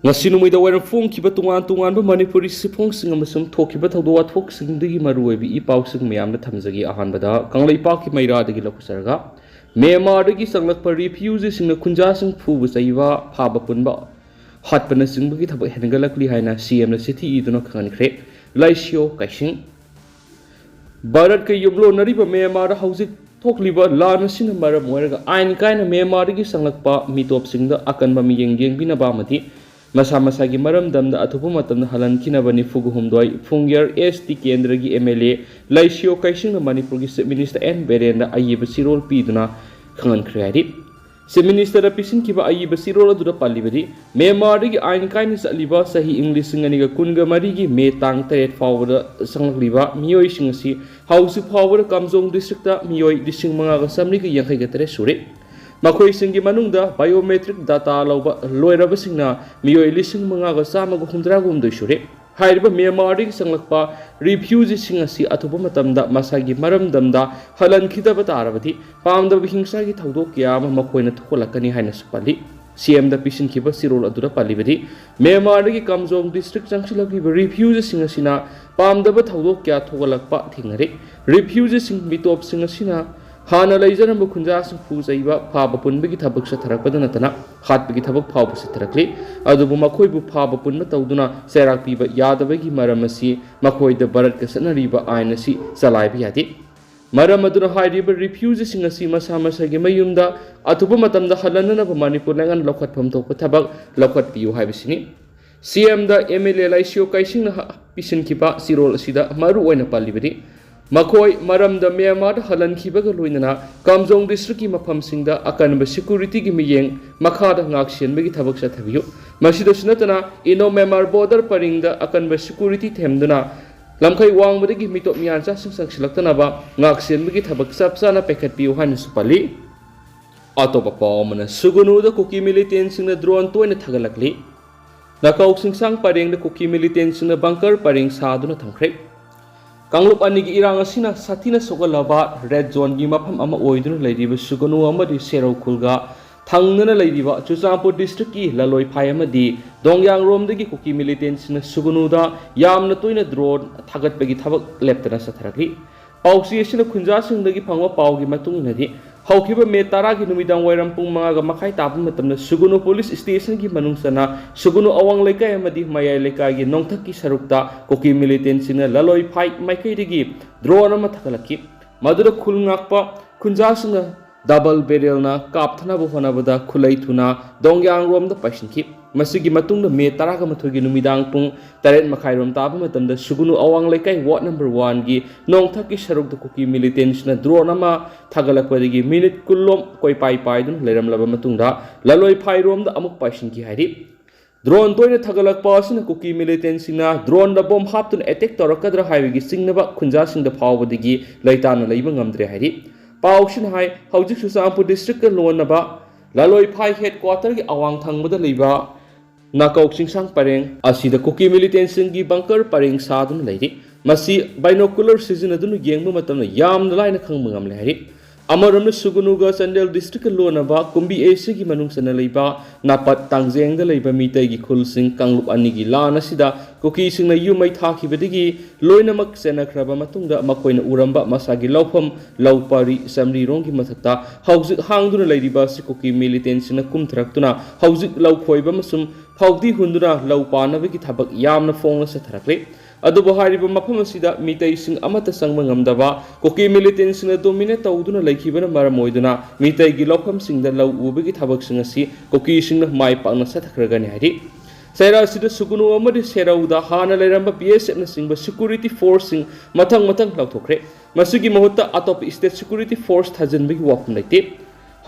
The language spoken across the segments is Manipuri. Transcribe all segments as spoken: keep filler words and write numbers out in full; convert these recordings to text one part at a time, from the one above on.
ꯉꯁꯤ ꯅꯨꯃꯤꯗꯥꯡ ꯋꯥꯏꯔꯝ ꯐꯣꯡꯈꯤꯕ ꯇꯣꯉꯥꯟ ꯇꯣꯉꯥꯟꯕ ꯃꯅꯤꯄꯨꯔꯤ ꯁꯤꯐꯣꯡꯁꯤꯡ ꯑꯃꯁꯨꯡ ꯊꯣꯛꯈꯤꯕ ꯊꯧꯗꯣꯛ ꯋꯥꯊꯣꯛꯁꯤꯡꯗꯒꯤ ꯃꯔꯨꯑꯣꯏꯕ ꯏ ꯄꯥꯎꯁꯤꯡ ꯃꯌꯥꯝꯗ ꯊꯝꯖꯒꯦ꯫ ꯑꯍꯥꯟꯕꯗ ꯀꯪꯂꯩꯄꯥꯛꯀꯤ ꯃꯩꯔꯥꯗꯒꯤ ꯂꯧꯈꯠꯆꯔꯒ, ꯃ꯭ꯌꯥꯟꯃꯥꯔꯗꯒꯤ ꯆꯪꯂꯛꯄ ꯔꯤꯐ꯭ꯌꯨꯖꯤꯁꯤꯡꯅ ꯈꯨꯟꯖꯥꯁꯤꯡ ꯐꯨꯕ ꯆꯩꯕ, ꯐꯥꯕ ꯄꯨꯟꯕ ꯍꯥꯠꯄꯅꯆꯤꯡꯕꯒꯤ ꯊꯕꯛ ꯍꯦꯟꯒꯠꯂꯛꯂꯤ ꯍꯥꯏꯅ ꯁꯤ ꯑꯦꯝꯅ ꯆꯤꯊꯤ ꯏꯗꯨꯅ ꯈꯪꯍꯟꯈ꯭ꯔꯦ꯫ ꯂꯥꯏꯁꯤꯌꯣ ꯀꯩꯁꯤꯡ꯫ ꯚꯥꯔꯠꯀ ꯌꯨꯝꯂꯣꯟꯅꯔꯤꯕ ꯃ꯭ꯌꯥꯟꯃꯥꯔꯗ ꯍꯧꯖꯤꯛ ꯊꯣꯛꯂꯤꯕ ꯂꯥꯟ ꯑꯁꯤꯅ ꯃꯔꯝ ꯑꯣꯏꯔꯒ ꯑꯥꯏꯟ ꯀꯥꯏꯅ ꯃ꯭ꯌꯥꯟꯃꯥꯔꯗꯒꯤ ꯆꯪꯂꯛꯄ ꯃꯤꯇꯣꯞꯁꯤꯡꯗ ꯑꯀꯟꯕ ꯃꯤꯠꯌꯦꯡ ꯌꯦꯡꯕꯤꯅꯕ ꯑꯃꯗꯤ ꯃꯁꯥ ꯃꯁꯥꯒꯤ ꯃꯔꯝꯗꯝꯗ ꯑꯊꯨꯕ ꯃꯇꯝꯗ ꯍꯜꯍꯟꯈꯤꯅꯕ ꯅꯤꯐꯨꯒ ꯍꯨꯝꯗꯣꯏ ꯐꯨꯡꯌꯔ ꯑꯦꯁ ꯇꯤ ꯀꯦꯟꯗ꯭ꯔꯒꯤ ꯑꯦꯝ ꯑꯦꯜ ꯑꯦ ꯂꯥꯏꯁꯤꯌꯣ ꯀꯩꯁꯤꯡꯅ ꯃꯅꯤꯄꯨꯔꯒꯤ ꯆꯤꯐ ꯃꯤꯅꯤꯁꯇꯔ ꯑꯦꯟ ꯕꯤꯔꯦꯟꯗ ꯑꯏꯕ ꯆꯤꯔꯣꯜ ꯄꯤꯗꯨꯅ ꯈꯪꯍꯟꯈ꯭ꯔꯦ ꯍꯥꯏꯔꯤ꯫ ꯆꯤꯐ ꯃꯤꯅꯤꯁꯇꯔꯗ ꯄꯤꯁꯤꯟꯈꯤꯕ ꯑꯏꯕ ꯆꯤꯔꯣꯜ ꯑꯗꯨꯗ ꯄꯜꯂꯤꯕꯗꯤ, ꯃ꯭ꯌꯥꯟꯃꯥꯔꯗꯒꯤ ꯑꯥꯏꯟ ꯀꯥꯏꯅ ꯆꯠꯂꯤꯕ ꯆꯍꯤ ꯏꯪ ꯂꯤꯁꯤꯡ ꯑꯅꯤꯒ ꯀꯨꯟꯒ ꯃꯔꯤꯒꯤ ꯃꯦ ꯇꯥꯡ ꯇꯔꯦꯠ ꯐꯥꯎꯕꯗ ꯆꯪꯂꯛꯂꯤꯕ ꯃꯤꯑꯣꯏꯁꯤꯡ ꯑꯁꯤ ꯍꯧꯖꯤꯛ ꯐꯥꯎꯕꯗ ꯀꯥꯝꯖꯣꯡ ꯗꯤꯁꯇ꯭ꯔꯤꯛꯇ ꯃꯤꯑꯣꯏ ꯂꯤꯁꯤꯡ ꯃꯉꯥꯒ ꯆꯥꯃꯔꯤꯒ ꯌꯥꯡꯈꯩꯒ ꯇꯔꯦꯠ ꯁꯨꯔꯦ꯫ ꯃꯈꯣꯏꯁꯤꯡꯒꯤ ꯃꯅꯨꯡꯗ ꯕꯥꯏꯑꯣꯃꯦꯇ꯭ꯔꯤꯛ ꯗꯥꯇꯥ ꯂꯧꯕ ꯂꯣꯏꯔꯕꯁꯤꯡꯅ ꯃꯤꯑꯣꯏ ꯂꯤꯁꯤꯡ ꯃꯉꯥꯒ ꯆꯥꯝꯃꯒ ꯍꯨꯝꯗ꯭ꯔꯥꯒ ꯍꯨꯝꯗꯣꯏ ꯁꯨꯔꯦ꯫ ꯍꯥꯏꯔꯤꯕ ꯃ꯭ꯌꯥꯟꯃꯥꯔꯗꯒꯤ ꯆꯪꯂꯛꯄ ꯔꯤꯐ꯭ꯌꯨꯖꯤꯁꯤꯡ ꯑꯁꯤ ꯑꯊꯨꯕ ꯃꯇꯝꯗ ꯃꯁꯥꯒꯤ ꯃꯔꯝꯗꯝꯗ ꯍꯜꯍꯟꯈꯤꯗꯕ ꯇꯥꯔꯕꯗꯤ, ꯄꯥꯝꯗꯕ ꯍꯤꯡꯁꯥꯒꯤ ꯊꯧꯗꯣꯛ ꯀꯌꯥ ꯑꯃ ꯃꯈꯣꯏꯅ ꯊꯣꯛꯍꯜꯂꯛꯀꯅꯤ ꯍꯥꯏꯅꯁꯨ ꯄꯜꯂꯤ꯫ ꯁꯤ ꯑꯦꯝꯗ ꯄꯤꯁꯤꯟꯈꯤꯕ ꯆꯤꯔꯣꯜ ꯑꯗꯨꯗ ꯄꯜꯂꯤꯕꯗꯤ, ꯃ꯭ꯌꯥꯟꯃꯥꯔꯗꯒꯤ ꯀꯥꯝꯖꯣꯡ ꯗꯤꯁꯇ꯭ꯔꯤꯛ ꯆꯪꯁꯤꯜꯂꯛꯂꯤꯕ ꯔꯤꯐ꯭ꯌꯨꯖꯤꯁꯤꯡ ꯑꯁꯤꯅ ꯄꯥꯝꯗꯕ ꯊꯧꯗꯣꯛ ꯀꯌꯥ ꯊꯣꯛꯍꯜꯂꯛꯄ ꯊꯦꯡꯅꯔꯤ꯫ ꯔꯤꯐ꯭ꯌꯨꯖꯤꯁꯤꯡ ꯃꯤꯇꯣꯞꯁꯤꯡ ꯑꯁꯤꯅ ꯍꯥꯟꯅ ꯂꯩꯖꯔꯝꯕ ꯈꯨꯟꯖꯥꯁꯤꯡ ꯐꯨ ꯆꯩꯕ, ꯐꯥꯕ ꯄꯨꯟꯕꯒꯤ ꯊꯕꯛ ꯆꯠꯊꯔꯛꯄꯗ ꯅꯠꯇꯅ ꯍꯥꯠꯄꯒꯤ ꯊꯕꯛ ꯐꯥꯎꯕ ꯆꯠꯊꯔꯛꯂꯤ꯫ ꯑꯗꯨꯕꯨ ꯃꯈꯣꯏꯕꯨ ꯐꯥꯕ ꯄꯨꯟꯕ ꯇꯧꯗꯨꯅ ꯆꯩꯔꯥꯛ ꯄꯤꯕ ꯌꯥꯗꯕꯒꯤ ꯃꯔꯝ ꯑꯁꯤ ꯃꯈꯣꯏꯗ ꯚꯥꯔꯠꯀ ꯆꯠꯅꯔꯤꯕ ꯑꯥꯏꯟ ꯑꯁꯤ ꯆꯂꯥꯏꯕ ꯌꯥꯗꯦ꯫ ꯃꯔꯝ ꯑꯗꯨꯅ ꯍꯥꯏꯔꯤꯕ ꯔꯤꯐ꯭ꯌꯨꯖꯤꯁꯤꯡ ꯑꯁꯤ ꯃꯁꯥ ꯃꯁꯥꯒꯤ ꯃꯌꯨꯝꯗ ꯑꯊꯨꯕ ꯃꯇꯝꯗ ꯍꯜꯍꯟꯅꯅꯕ ꯃꯅꯤꯄꯨꯔ ꯂꯩꯉꯥꯛꯅ ꯂꯧꯈꯠꯐꯝ ꯊꯣꯛꯄ ꯊꯕꯛ ꯂꯧꯈꯠꯄꯤꯌꯨ ꯍꯥꯏꯕꯁꯤꯅꯤ꯫ ꯁꯤ ꯑꯦꯝꯗ ꯑꯦꯝ ꯑꯦꯜ ꯑꯦ ꯂꯥꯏꯁꯤꯌꯣ ꯀꯩꯁꯤꯡꯅ ꯍ-, ꯄꯤꯁꯤꯟꯈꯤꯕ ꯆꯤꯔꯣꯜ ꯑꯁꯤꯗ ꯃꯔꯨ ꯑꯣꯏꯅ ꯄꯜꯂꯤꯕꯗꯤ, ꯃꯈꯣꯏ ꯃꯔꯝꯗ ꯃ꯭ꯌꯥꯟꯃꯥꯔꯗ ꯍꯜꯍꯟꯈꯤꯕꯒ ꯂꯣꯏꯅꯅ ꯀꯥꯝꯖꯣꯡ ꯗꯤꯁꯇ꯭ꯔꯤꯛꯀꯤ ꯃꯐꯝꯁꯤꯡꯗ ꯑꯀꯟꯕ ꯁꯦꯀ꯭ꯌꯨꯔꯤꯇꯤꯒꯤ ꯃꯤꯠꯌꯦꯡ ꯃꯈꯥꯗ ꯉꯥꯛꯁꯦꯟꯕꯒꯤ ꯊꯕꯛ ꯆꯠꯊꯕꯤꯌꯨ꯫ ꯃꯁꯤꯗꯁꯨ ꯅꯠꯇꯅ, ꯏꯟꯗꯣ ꯃ꯭ꯌꯥꯟꯃꯥꯔ ꯕꯣꯔꯗꯔ ꯄꯔꯤꯡꯗ ꯑꯀꯟꯕ ꯁꯦꯀ꯭ꯌꯨꯔꯤꯇꯤ ꯊꯦꯝꯗꯨꯅ ꯂꯝꯈꯩ ꯋꯥꯡꯃꯗꯒꯤ ꯃꯤꯇꯣꯞ ꯃꯤꯌꯥꯟꯆꯥꯁꯤꯡ ꯆꯪꯁꯤꯜꯂꯛꯇꯅꯕ ꯉꯥꯛꯁꯦꯟꯕꯒꯤ ꯊꯕꯛ ꯆꯞ ꯆꯥꯅ ꯄꯥꯏꯈꯠꯄꯤꯌꯨ ꯍꯥꯏꯅꯁꯨ ꯄꯜꯂꯤ꯫ ꯑꯇꯣꯞꯄ ꯄꯥꯎ ꯑꯃꯅ, ꯁꯨꯒꯅꯨꯗ ꯀꯨꯀꯤ ꯃꯤꯂꯤꯇꯦꯟꯁꯤꯡꯅ ꯗ꯭ꯔꯣꯟ ꯇꯣꯏꯅ ꯊꯥꯒꯠꯂꯛꯂꯤ꯫ ꯅꯀꯧ ꯁꯤꯡꯁꯥꯡ ꯄꯔꯦꯡꯗ ꯀꯨꯀꯤ ꯃꯤꯂꯤꯇꯦꯟꯁꯤꯡꯅ ꯕꯪꯀꯔ ꯄꯔꯦꯡ ꯁꯥꯗꯨꯅ ꯊꯝꯈ꯭ꯔꯦ꯫ ꯀꯥꯡꯂꯨꯞ ꯑꯅꯤꯒꯤ ꯏꯔꯥꯡ ꯑꯁꯤꯅ ꯁꯥꯊꯤꯅ ꯁꯣꯛꯍꯜꯂꯕ ꯔꯦꯗ ꯖꯣꯟꯒꯤ ꯃꯐꯝ ꯑꯃ ꯑꯣꯏꯗꯨꯅ ꯂꯩꯔꯤꯕ ꯁꯨꯒꯅꯨ ꯑꯃꯗꯤ ꯁꯦꯔꯧ ꯈꯨꯜꯒ ꯊꯪꯅꯅ ꯂꯩꯔꯤꯕ ꯆꯨꯔꯆꯥꯟꯄꯨꯔ ꯗꯤꯁꯇ꯭ꯔꯤꯛꯀꯤ ꯂꯂꯣꯏꯐꯥꯏ ꯑꯃꯗꯤ ꯗꯣꯡꯌꯥꯡꯔꯣꯝꯗꯒꯤ ꯀꯨꯀꯤ ꯃꯤꯂꯤꯇꯦꯟꯁꯤꯡꯅ ꯁꯨꯒꯨꯅꯨꯗ ꯌꯥꯝꯅ ꯇꯣꯏꯅ ꯗ꯭ꯔꯣꯟ ꯊꯥꯒꯠꯄꯒꯤ ꯊꯕꯛ ꯂꯦꯞꯇꯅ ꯆꯠꯊꯔꯛꯂꯤ꯫ ꯄꯥꯎꯆꯦ ꯑꯁꯤꯅ ꯈꯨꯟꯖꯥꯁꯤꯡꯗꯒꯤ ꯐꯪꯕ ꯄꯥꯎꯒꯤ ꯃꯇꯨꯡ ꯏꯟꯅꯗꯤ, ꯍꯧꯈꯤꯕ ꯃꯦ ꯇꯔꯥꯒꯤ ꯅꯨꯃꯤꯗꯥꯡ ꯋꯥꯏꯔꯝ ꯄꯨꯡ ꯃꯉꯥꯒ ꯃꯈꯥꯏ ꯇꯥꯕ ꯃꯇꯝꯗ ꯁꯨꯒꯨꯅꯨ ꯄꯨꯂꯤꯁ ꯁ꯭ꯇꯦꯁꯟꯒꯤ ꯃꯅꯨꯡ ꯆꯟꯅ ꯁꯨꯒꯨꯅꯨ ꯑꯋꯥꯡ ꯂꯩꯀꯥꯏ ꯑꯃꯗꯤ ꯃꯌꯥꯏ ꯂꯩꯀꯥꯏꯒꯤ ꯅꯣꯡꯊꯛꯀꯤ ꯁꯔꯨꯛꯇ ꯀꯨꯀꯤ ꯃꯤꯂꯤꯇꯦꯟꯁꯤꯡꯅ ꯂꯂꯣꯏꯐꯥꯏ ꯃꯥꯏꯀꯩꯗꯒꯤ ꯗ꯭ꯔꯣꯟ ꯑꯃ ꯊꯥꯒꯠꯂꯛꯈꯤ꯫ ꯃꯗꯨꯗ ꯈꯨꯜ ꯉꯥꯛꯄ ꯈꯨꯟꯖꯥꯁꯤꯡꯅ ꯗꯕꯜ ꯕꯦꯔꯦꯜꯅ ꯀꯥꯞꯊꯅꯕ ꯍꯣꯠꯅꯕꯗ ꯈꯨꯠꯂꯩ ꯊꯨꯅ ꯗꯣꯡꯌꯥꯡꯔꯣꯝꯗ ꯄꯥꯏꯁꯤꯟꯈꯤ꯫ ꯃꯁꯤꯒꯤ ꯃꯇꯨꯡꯗ ꯃꯦ ꯇꯔꯥꯒ ꯃꯥꯊꯣꯏꯒꯤ ꯅꯨꯃꯤꯗꯥꯡ ꯄꯨꯡ ꯇꯔꯦꯠ ꯃꯈꯥꯏꯔꯣꯝ ꯇꯥꯕ ꯃꯇꯝꯗ ꯁꯨꯒꯨꯅꯨ ꯑꯋꯥꯡ ꯂꯩꯀꯥꯏ ꯋꯥꯔꯗ ꯅꯝꯕꯔ ꯋꯥꯟꯒꯤ ꯅꯣꯡꯊꯛꯀꯤ ꯁꯔꯨꯛꯇ ꯀꯨꯀꯤ ꯃꯤꯂꯤꯇꯦꯟꯁꯤꯅ ꯗ꯭ꯔꯣꯟ ꯑꯃ ꯊꯥꯒꯠꯂꯛꯄꯗꯒꯤ ꯃꯤꯅꯤꯠ ꯀꯨꯟꯂꯣꯝ ꯀꯣꯏꯄꯥꯏ ꯄꯥꯏꯗꯨꯅ ꯂꯩꯔꯝꯂꯕ ꯃꯇꯨꯡꯗ ꯂꯂꯣꯏꯐꯥꯏꯔꯣꯝꯗ ꯑꯃꯨꯛ ꯄꯥꯏꯁꯤꯟꯈꯤ ꯍꯥꯏꯔꯤ꯫ ꯗ꯭ꯔꯣꯟ ꯇꯣꯏꯅ ꯊꯥꯒꯠꯂꯛꯄ ꯑꯁꯤꯅ ꯀꯨꯀꯤ ꯃꯤꯂꯤꯇꯦꯟꯁꯤꯡꯅ ꯗ꯭ꯔꯣꯟꯗ ꯕꯣꯝ ꯍꯥꯞꯇꯨꯅ ꯑꯦꯇꯦꯛ ꯇꯧꯔꯛꯀꯗ꯭ꯔꯥ ꯍꯥꯏꯕꯒꯤ ꯆꯤꯡꯅꯕ ꯈꯨꯟꯖꯥꯁꯤꯡꯗ ꯐꯥꯎꯕꯗꯒꯤ ꯂꯩꯇꯥꯅ ꯂꯩꯕ ꯉꯝꯗ꯭ꯔꯦ ꯍꯥꯏꯔꯤ꯫ ꯄꯥꯎꯁꯤꯅ ꯍꯥꯏ, ꯍꯧꯖꯤꯛ ꯆꯨꯔꯆꯥꯟꯄꯨꯔ ꯗꯤꯁꯇ꯭ꯔꯤꯛꯀ ꯂꯣꯟꯅꯕ ꯂꯂꯣꯏꯐꯥꯏ ꯍꯦꯗ ꯀ꯭ꯋꯥꯇꯔꯒꯤ ꯑꯋꯥꯡ ꯊꯪꯕꯗ ꯂꯩꯕ ꯅꯥꯀꯧ ꯆꯤꯡꯁꯥꯡ ꯄꯔꯦꯡ ꯑꯁꯤꯗ ꯀꯨꯀꯤ ꯃꯤꯂꯤꯇꯦꯟꯁꯤꯡꯒꯤ ꯕꯪꯀꯔ ꯄꯔꯦꯡ ꯁꯥꯗꯨꯅ ꯂꯩꯔꯤ꯫ ꯃꯁꯤ ꯕꯥꯏꯅꯣꯀꯨꯂꯔ ꯁꯤꯖꯤꯟꯅꯗꯨꯅ ꯌꯦꯡꯕ ꯃꯇꯝꯗ ꯌꯥꯝꯅ ꯂꯥꯏꯅ ꯈꯪꯕ ꯉꯝꯂꯦ ꯍꯥꯏꯔꯤ꯫ ꯑꯃꯔꯣꯝꯗ ꯁꯨꯒꯨꯅꯨꯒ ꯆꯥꯟꯗꯦꯜ ꯗꯤꯁꯇ꯭ꯔꯤꯛꯀ ꯂꯣꯟꯅꯕ ꯀꯨꯝꯕꯤ ꯑꯦꯁꯤꯒꯤ ꯃꯅꯨꯡ ꯆꯟꯅ ꯂꯩꯕ ꯅꯥꯄꯠ ꯇꯥꯡꯖꯦꯡꯗ ꯂꯩꯕ ꯃꯤꯇꯩꯒꯤ ꯈꯨꯜꯁꯤꯡ ꯀꯥꯡꯂꯨꯞ ꯑꯅꯤꯒꯤ ꯂꯥꯟ ꯑꯁꯤꯗ ꯀꯨꯀꯤꯁꯤꯡꯅ ꯌꯨꯝ ꯃꯩ ꯊꯥꯈꯤꯕꯗꯒꯤ ꯂꯣꯏꯅꯃꯛ ꯆꯦꯟꯅꯈ꯭ꯔꯕ ꯃꯇꯨꯡꯗ ꯃꯈꯣꯏꯅ ꯎꯔꯝꯕ ꯃꯁꯥꯒꯤ ꯂꯧꯐꯝ ꯂꯧ ꯄꯔꯤ ꯆꯥꯃꯔꯤꯔꯣꯝꯒꯤ ꯃꯊꯛꯇ ꯍꯧꯖꯤꯛ ꯍꯥꯡꯗꯨꯅ ꯂꯩꯔꯤꯕ ꯑꯁꯤ ꯀꯨꯀꯤ ꯃꯤꯂꯤꯇꯦꯟꯁꯤꯡꯅ ꯀꯨꯝꯊꯔꯛꯇꯨꯅ ꯍꯧꯖꯤꯛ ꯂꯧ ꯈꯣꯏꯕ ꯑꯃꯁꯨꯡ ꯐꯧꯗꯤ ꯍꯨꯟꯗꯨꯅ ꯂꯧ ꯄꯥꯟꯅꯕꯒꯤ ꯊꯕꯛ ꯌꯥꯝꯅ ꯐꯣꯡꯅ ꯆꯠꯊꯔꯛꯂꯤ꯫ ꯑꯗꯨꯕꯨ ꯍꯥꯏꯔꯤꯕ ꯃꯐꯝ ꯑꯁꯤꯗ ꯃꯤꯇꯩꯁꯤꯡ ꯑꯃꯠꯇ ꯆꯪꯕ ꯉꯝꯗꯕ ꯀꯨꯀꯤ ꯃꯤꯂꯤꯇꯦꯟꯁꯤꯡꯅ ꯗꯣꯃꯤꯅꯦꯠ ꯇꯧꯗꯨꯅ ꯂꯩꯈꯤꯕꯅ ꯃꯔꯝ ꯑꯣꯏꯗꯨꯅ ꯃꯤꯇꯩꯒꯤ ꯂꯧꯐꯝꯁꯤꯡꯗ ꯂꯧ ꯎꯕꯒꯤ ꯊꯕꯛꯁꯤꯡ ꯑꯁꯤ ꯀꯨꯀꯤꯁꯤꯡꯅ ꯃꯥꯏ ꯄꯥꯛꯅ ꯆꯠꯊꯈ꯭ꯔꯒꯅꯤ ꯍꯥꯏꯔꯤ꯫ ꯆꯩꯔꯥ ꯑꯁꯤꯗ ꯁꯨꯒꯨꯅꯨ ꯑꯃꯗꯤ ꯁꯦꯔꯧꯗ ꯍꯥꯟꯅ ꯂꯩꯔꯝꯕ ꯕꯤ ꯑꯦꯁ ꯑꯦꯐꯅꯆꯤꯡꯕ ꯁꯦꯀ꯭ꯌꯨꯔꯤꯇꯤ ꯐꯣꯔꯁꯁꯤꯡ ꯃꯊꯪ ꯃꯊꯪ ꯂꯧꯊꯣꯛꯈ꯭ꯔꯦ꯫ ꯃꯁꯤꯒꯤ ꯃꯍꯨꯠꯇ ꯑꯇꯣꯞꯄ ꯁ꯭ꯇꯦꯠ ꯁꯦꯀ꯭ꯌꯨꯔꯤꯇꯤ ꯐꯣꯔꯁ ꯊꯥꯖꯤꯟꯕꯒꯤ ꯋꯥꯐꯝ ꯂꯩꯇꯦ꯫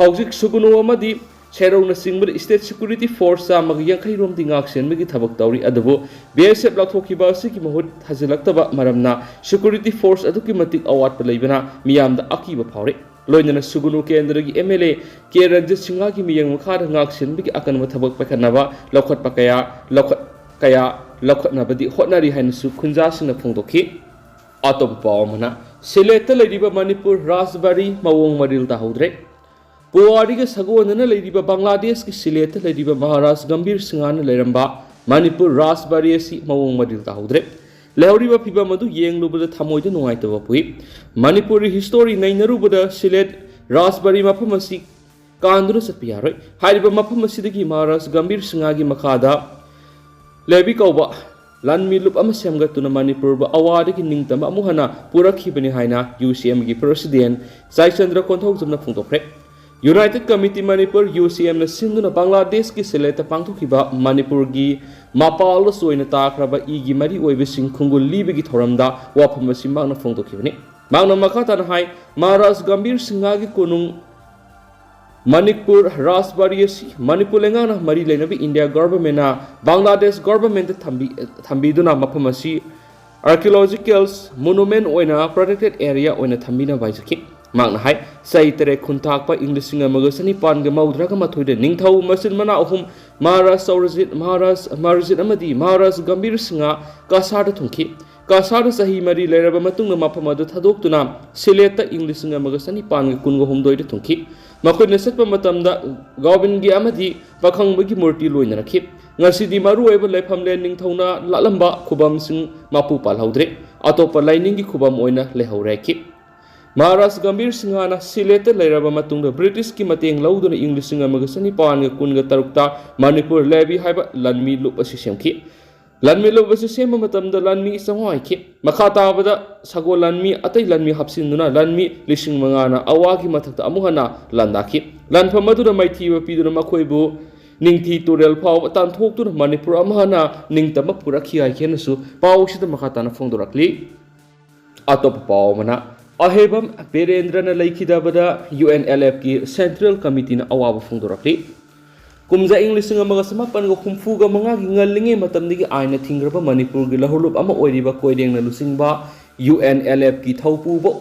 ꯍꯧꯖꯤꯛ ꯁꯨꯒꯨꯅꯨ ꯑꯃꯗꯤ ꯁꯦꯔꯧꯅꯆꯤꯡꯕꯗ ꯁ꯭ꯇꯦꯠ ꯁꯦꯀ꯭ꯌꯨꯔꯤꯇꯤ ꯐꯣꯔꯁ ꯆꯥꯝꯃꯒ ꯌꯥꯡꯈꯩ ꯔꯣꯝꯗꯤ ꯉꯥꯛ ꯁꯦꯟꯕꯒꯤ ꯊꯕꯛ ꯇꯧꯔꯤ, ꯑꯗꯨꯕꯨ ꯕꯤ ꯑꯦꯁ ꯑꯦꯐ ꯂꯧꯊꯣꯛꯈꯤꯕ ꯑꯁꯤꯒꯤ ꯃꯍꯨꯠ ꯊꯥꯖꯤꯜꯂꯛꯇꯕ ꯃꯔꯝꯅ ꯁꯦꯀ꯭ꯌꯨꯔꯤꯇꯤ ꯐꯣꯔꯁ ꯑꯗꯨꯛꯀꯤ ꯃꯇꯤꯛ ꯑꯋꯥꯠꯄ ꯂꯩꯕꯅ ꯃꯤꯌꯥꯝꯗ ꯑꯀꯤꯕ ꯐꯥꯎꯔꯤ꯫ ꯂꯣꯏꯅꯅ ꯁꯨꯒꯨꯅꯨ ꯀꯦꯟꯗ꯭ꯔꯒꯤ M L A K Ranjit ꯁꯤꯡꯍꯒꯤ ꯃꯤꯠꯌꯦꯡ ꯃꯈꯥꯗ ꯉꯥꯛ ꯁꯦꯟꯕꯒꯤ ꯑꯀꯟꯕ ꯊꯕꯛ ꯄꯥꯏꯈꯠꯅꯕ ꯂꯧꯈꯠꯄ ꯀꯌꯥ ꯂꯧꯈꯠ ꯀꯌꯥ ꯂꯧꯈꯠꯅꯕꯗꯤ ꯍꯣꯠꯅꯔꯤ ꯍꯥꯏꯅꯁꯨ ꯈꯨꯟꯖꯥꯁꯤꯡꯅ ꯐꯣꯡꯗꯣꯛꯈꯤ꯫ ꯑꯇꯣꯞꯄ ꯄꯥꯎ ꯑꯃꯅ, ꯁꯤꯂꯦꯠꯇ ꯂꯩꯔꯤꯕ ꯃꯅꯤꯄꯨꯔ ꯔꯥꯖꯕꯥꯔꯤ ꯃꯑꯣꯡ ꯃꯔꯤꯜ ꯇꯥꯍꯧꯗ꯭ꯔꯦ꯫ ꯄꯨꯋꯥꯔꯤꯒ ꯁꯥꯒꯣꯟꯅꯅ ꯂꯩꯔꯤꯕ ꯕꯪꯒ꯭ꯂꯥꯗꯦꯁꯀꯤ ꯁꯤꯂꯦꯠꯇ ꯂꯩꯔꯤꯕ ꯃꯍꯥꯔꯥꯖ ꯒꯝꯚꯤꯔ ꯁꯤꯡꯍꯅ ꯂꯩꯔꯝꯕ ꯃꯅꯤꯄꯨꯔ ꯔꯥꯖꯕꯥꯔꯤ ꯑꯁꯤ ꯃꯑꯣꯡ ꯃꯔꯤꯜ ꯇꯥꯍꯧꯗ꯭ꯔꯦ꯫ ꯂꯩꯍꯧꯔꯤꯕ ꯐꯤꯕꯝ ꯑꯗꯨ ꯌꯦꯡꯂꯨꯕꯗ ꯊꯃꯣꯏꯗ ꯅꯨꯡꯉꯥꯏꯇꯕ ꯄꯣꯛꯏ꯫ ꯃꯅꯤꯄꯨꯔꯤ ꯍꯤꯁꯇꯣꯔꯤ ꯅꯩꯅꯔꯨꯕꯗ ꯁꯤꯂꯦꯠ ꯔꯥꯖꯕꯥꯔꯤ ꯃꯐꯝ ꯑꯁꯤ ꯀꯥꯟꯗꯨꯅ ꯆꯠꯄ ꯌꯥꯔꯣꯏ꯫ ꯍꯥꯏꯔꯤꯕ ꯃꯐꯝ ꯑꯁꯤꯗꯒꯤ ꯃꯍꯥꯔꯥꯖ ꯒꯝꯚꯤꯔ ꯁꯤꯡꯍꯒꯤ ꯃꯈꯥꯗ ꯂꯦꯕꯤ ꯀꯧꯕ ꯂꯥꯟꯃꯤ ꯂꯨꯞ ꯑꯃ ꯁꯦꯝꯒꯠꯇꯨꯅ ꯃꯅꯤꯄꯨꯔꯕꯨ ꯑꯋꯥꯗꯒꯤ ꯅꯤꯡꯇꯝꯕ ꯑꯃꯨꯛ ꯍꯟꯅ ꯄꯨꯔꯛꯈꯤꯕꯅꯤ ꯍꯥꯏꯅ ꯌꯨ ꯁꯤ ꯑꯦꯝꯒꯤ ꯄ꯭ꯔꯁꯤꯗꯦꯟ ꯆꯥꯏꯆꯟꯗ꯭ꯔ ꯀꯣꯟꯊꯧꯖꯝꯅ ꯐꯣꯡꯗꯣꯛꯈ꯭ꯔꯦ꯫ United Committee Manipur, U C ꯑꯦꯝꯅ ꯁꯤꯟꯗꯨꯅ ꯕꯪꯒ꯭ꯂꯥꯗꯦꯁꯀꯤ ꯁꯤꯂꯦꯠꯇ ꯄꯥꯡꯊꯣꯛꯈꯤꯕ ꯃꯅꯤꯄꯨꯔꯒꯤ ꯃꯄꯥꯜꯗ ꯆꯣꯏꯅ ꯇꯥꯈ꯭ꯔꯕ ꯏꯒꯤ ꯃꯔꯤ ꯑꯣꯏꯕꯁꯤꯡ ꯈꯣꯡꯒꯨꯜ ꯂꯤꯕꯒꯤ ꯊꯧꯔꯝꯗ ꯋꯥꯐꯝ ꯑꯁꯤ ꯃꯍꯥꯛꯅ ꯐꯣꯡꯗꯣꯛꯈꯤꯕꯅꯤ꯫ ꯃꯍꯥꯛꯅ ꯃꯈꯥ ꯇꯥꯅ ꯍꯥꯏ, ꯃꯍꯥꯔꯥꯖ ꯒꯝꯚꯤꯔ ꯁꯤꯡꯍꯒꯤ ꯀꯣꯅꯨꯡ ꯃꯅꯤꯄꯨꯔ ꯔꯥꯖꯕꯥꯔꯤ ꯑꯁꯤ ꯃꯅꯤꯄꯨꯔ ꯂꯩꯉꯥꯛꯅ ꯃꯔꯤ ꯂꯩꯅꯕ ꯏꯟꯗꯤꯌꯥ ꯒꯚꯔꯟꯃꯦꯟꯅ ꯕꯪꯒ꯭ꯂꯥꯗꯦꯁ ꯒꯚꯔꯟꯃꯦꯟꯗ ꯊꯝꯕꯤ-, ꯊꯝꯕꯤꯗꯨꯅ ꯃꯐꯝ ꯑꯁꯤ ꯑꯥꯔꯀꯤꯑꯣꯂꯣꯖꯤꯀꯦꯜ ꯃꯣꯅꯨꯃꯦꯟ ꯑꯣꯏꯅ ꯄ꯭ꯔꯣꯇꯦꯛꯇꯦꯗ ꯑꯦꯔꯤꯌꯥ ꯑꯣꯏꯅ ꯊꯝꯕꯤꯅꯕ ꯍꯥꯏꯖꯈꯤ꯫ ꯃꯍꯥꯛꯅ ꯍꯥꯏ, ꯆꯍꯤ ꯇꯔꯦꯠ ꯈꯨꯟꯊꯥꯛꯄ ꯏꯪ ꯂꯤꯁꯤꯡ ꯑꯃꯒ ꯆꯅꯤꯄꯥꯟꯒ ꯃꯧꯗ꯭ꯔꯥꯒ ꯃꯥꯊꯣꯏꯗ ꯅꯤꯡꯊꯧ ꯃꯆꯤꯟ ꯃꯅꯥꯎ ꯑꯍꯨꯝ, ꯃꯍꯥꯔꯥꯖ ꯆꯧꯔꯖꯤꯠ, ꯃꯍꯥꯔꯥꯖ ꯃꯔꯖꯤꯠ ꯑꯃꯗꯤ ꯃꯍꯥꯔꯥꯖ ꯒꯝꯚꯤꯔ ꯁꯤꯡꯍ ꯀꯁꯥꯔꯗ ꯊꯨꯡꯈꯤ꯫ ꯀꯁꯥꯔꯗ ꯆꯍꯤ ꯃꯔꯤ ꯂꯩꯔꯕ ꯃꯇꯨꯡꯗ ꯃꯐꯝ ꯑꯗꯨ ꯊꯥꯗꯣꯛꯇꯨꯅ ꯁꯤꯂꯦꯠꯇ ꯏꯪ ꯂꯤꯁꯤꯡ ꯑꯃꯒ ꯆꯅꯤꯄꯥꯟꯒ ꯀꯨꯟꯒ ꯍꯨꯝꯗꯣꯏꯗ ꯊꯨꯡꯈꯤ꯫ ꯃꯈꯣꯏꯅ ꯆꯠꯄ ꯃꯇꯝꯗ ꯒꯣꯕꯤꯟꯒꯤ ꯑꯃꯗꯤ ꯄꯥꯈꯪꯕꯒꯤ ꯃꯨꯔꯇꯤ ꯂꯣꯏꯅꯔꯛꯈꯤ꯫ ꯉꯁꯤꯗꯤ ꯃꯔꯨꯑꯣꯏꯕ ꯂꯩꯐꯝꯂꯦꯟ ꯅꯤꯡꯊꯧꯅ ꯂꯥꯠꯂꯝꯕ ꯈꯨꯕꯝꯁꯤꯡ ꯃꯄꯨ ꯄꯥꯜꯍꯧꯗ꯭ꯔꯦ꯫ ꯑꯇꯣꯞꯄ ꯂꯥꯏꯅꯤꯡꯒꯤ ꯈꯨꯕꯝ ꯑꯣꯏꯅ ꯂꯩꯍꯧꯔꯦ ꯍꯥꯏꯈꯤ꯫ ꯃꯍꯥꯔꯥꯖ ꯒꯝꯚꯤꯔ ꯁꯤꯡꯍꯅ ꯁꯤꯂꯦꯠꯇ ꯂꯩꯔꯕ ꯃꯇꯨꯡꯗ ꯕ꯭ꯔꯤꯇꯤꯁꯀꯤ ꯃꯇꯦꯡ ꯂꯧꯗꯨꯅ ꯏꯪ ꯂꯤꯁꯤꯡ ꯑꯃꯒ ꯆꯅꯤꯄꯥꯟꯒ ꯀꯨꯟꯒ ꯇꯔꯨꯛꯇ ꯃꯅꯤꯄꯨꯔ ꯂꯦꯕꯤ ꯍꯥꯏꯕ ꯂꯥꯟꯃꯤ ꯂꯨꯞ ꯑꯁꯤ ꯁꯦꯝꯈꯤ꯫ ꯂꯥꯟꯃꯤ ꯂꯨꯞ ꯑꯁꯤ ꯁꯦꯝꯕ ꯃꯇꯝꯗ ꯂꯥꯟꯃꯤ ꯆꯥꯝꯃꯉꯥ ꯑꯣꯏꯈꯤ꯫ ꯃꯈꯥ ꯇꯥꯕꯗ ꯁꯒꯣꯜ ꯂꯥꯟꯃꯤ, ꯑꯇꯩ ꯂꯥꯟꯃꯤ ꯍꯥꯞꯆꯤꯟꯗꯨꯅ ꯂꯥꯟꯃꯤ ꯂꯤꯁꯤꯡ ꯃꯉꯥꯅ ꯑꯋꯥꯒꯤ ꯃꯊꯛꯇ ꯑꯃꯨꯛ ꯍꯟꯅ ꯂꯥꯟꯗꯥꯈꯤ꯫ ꯂꯥꯟꯐꯝ ꯑꯗꯨꯗ ꯃꯥꯏꯊꯤꯕ ꯄꯤꯗꯨꯅ ꯃꯈꯣꯏꯕꯨ ꯅꯤꯡꯊꯤ ꯇꯨꯔꯦꯜ ꯐꯥꯎꯕ ꯇꯥꯟꯊꯣꯛꯇꯨꯅ ꯃꯅꯤꯄꯨꯔ ꯑꯃꯨꯛ ꯍꯟꯅ ꯅꯤꯡꯇꯝꯕ ꯄꯨꯔꯛꯈꯤ ꯍꯥꯏꯈꯤꯅꯁꯨ ꯄꯥꯎꯁꯤꯗ ꯃꯈꯥ ꯇꯥꯅ ꯐꯣꯡꯗꯣꯔꯛꯂꯤ꯫ ꯑꯇꯣꯞꯄ ꯄꯥꯎ ꯑꯃꯅ, ꯑꯍꯩꯕꯝ ꯕꯤꯔꯦꯟꯗ꯭ꯔꯅ ꯂꯩꯈꯤꯗꯕꯗ ꯌꯨ ꯑꯦꯟ ꯑꯦꯜ ꯑꯦꯐꯀꯤ ꯁꯦꯟꯇ꯭ꯔꯦꯜ ꯀꯃꯤꯇꯤꯅ ꯑꯋꯥꯕ ꯐꯣꯡꯗꯣꯔꯛꯂꯤ꯫ ꯀꯨꯝꯖꯥ ꯏꯪ ꯂꯤꯁꯤꯡ ꯑꯃꯒ ꯆꯃꯥꯄꯟꯒ ꯍꯨꯝꯐꯨꯒ ꯃꯉꯥꯒꯤ ꯉꯜꯂꯤꯉꯩ ꯃꯇꯝꯗꯒꯤ ꯑꯥꯏꯟꯅ ꯊꯤꯡꯈ꯭ꯔꯕ ꯃꯅꯤꯄꯨꯔꯒꯤ ꯂꯧꯍꯧꯂꯨꯞ ꯑꯃ ꯑꯣꯏꯔꯤꯕ ꯀꯣꯏꯔꯦꯡꯅ ꯂꯨꯆꯤꯡꯕ ꯌꯨ ꯑꯦꯟ ꯑꯦꯜ ꯑꯦꯐꯀꯤ ꯊꯧꯄꯨꯕ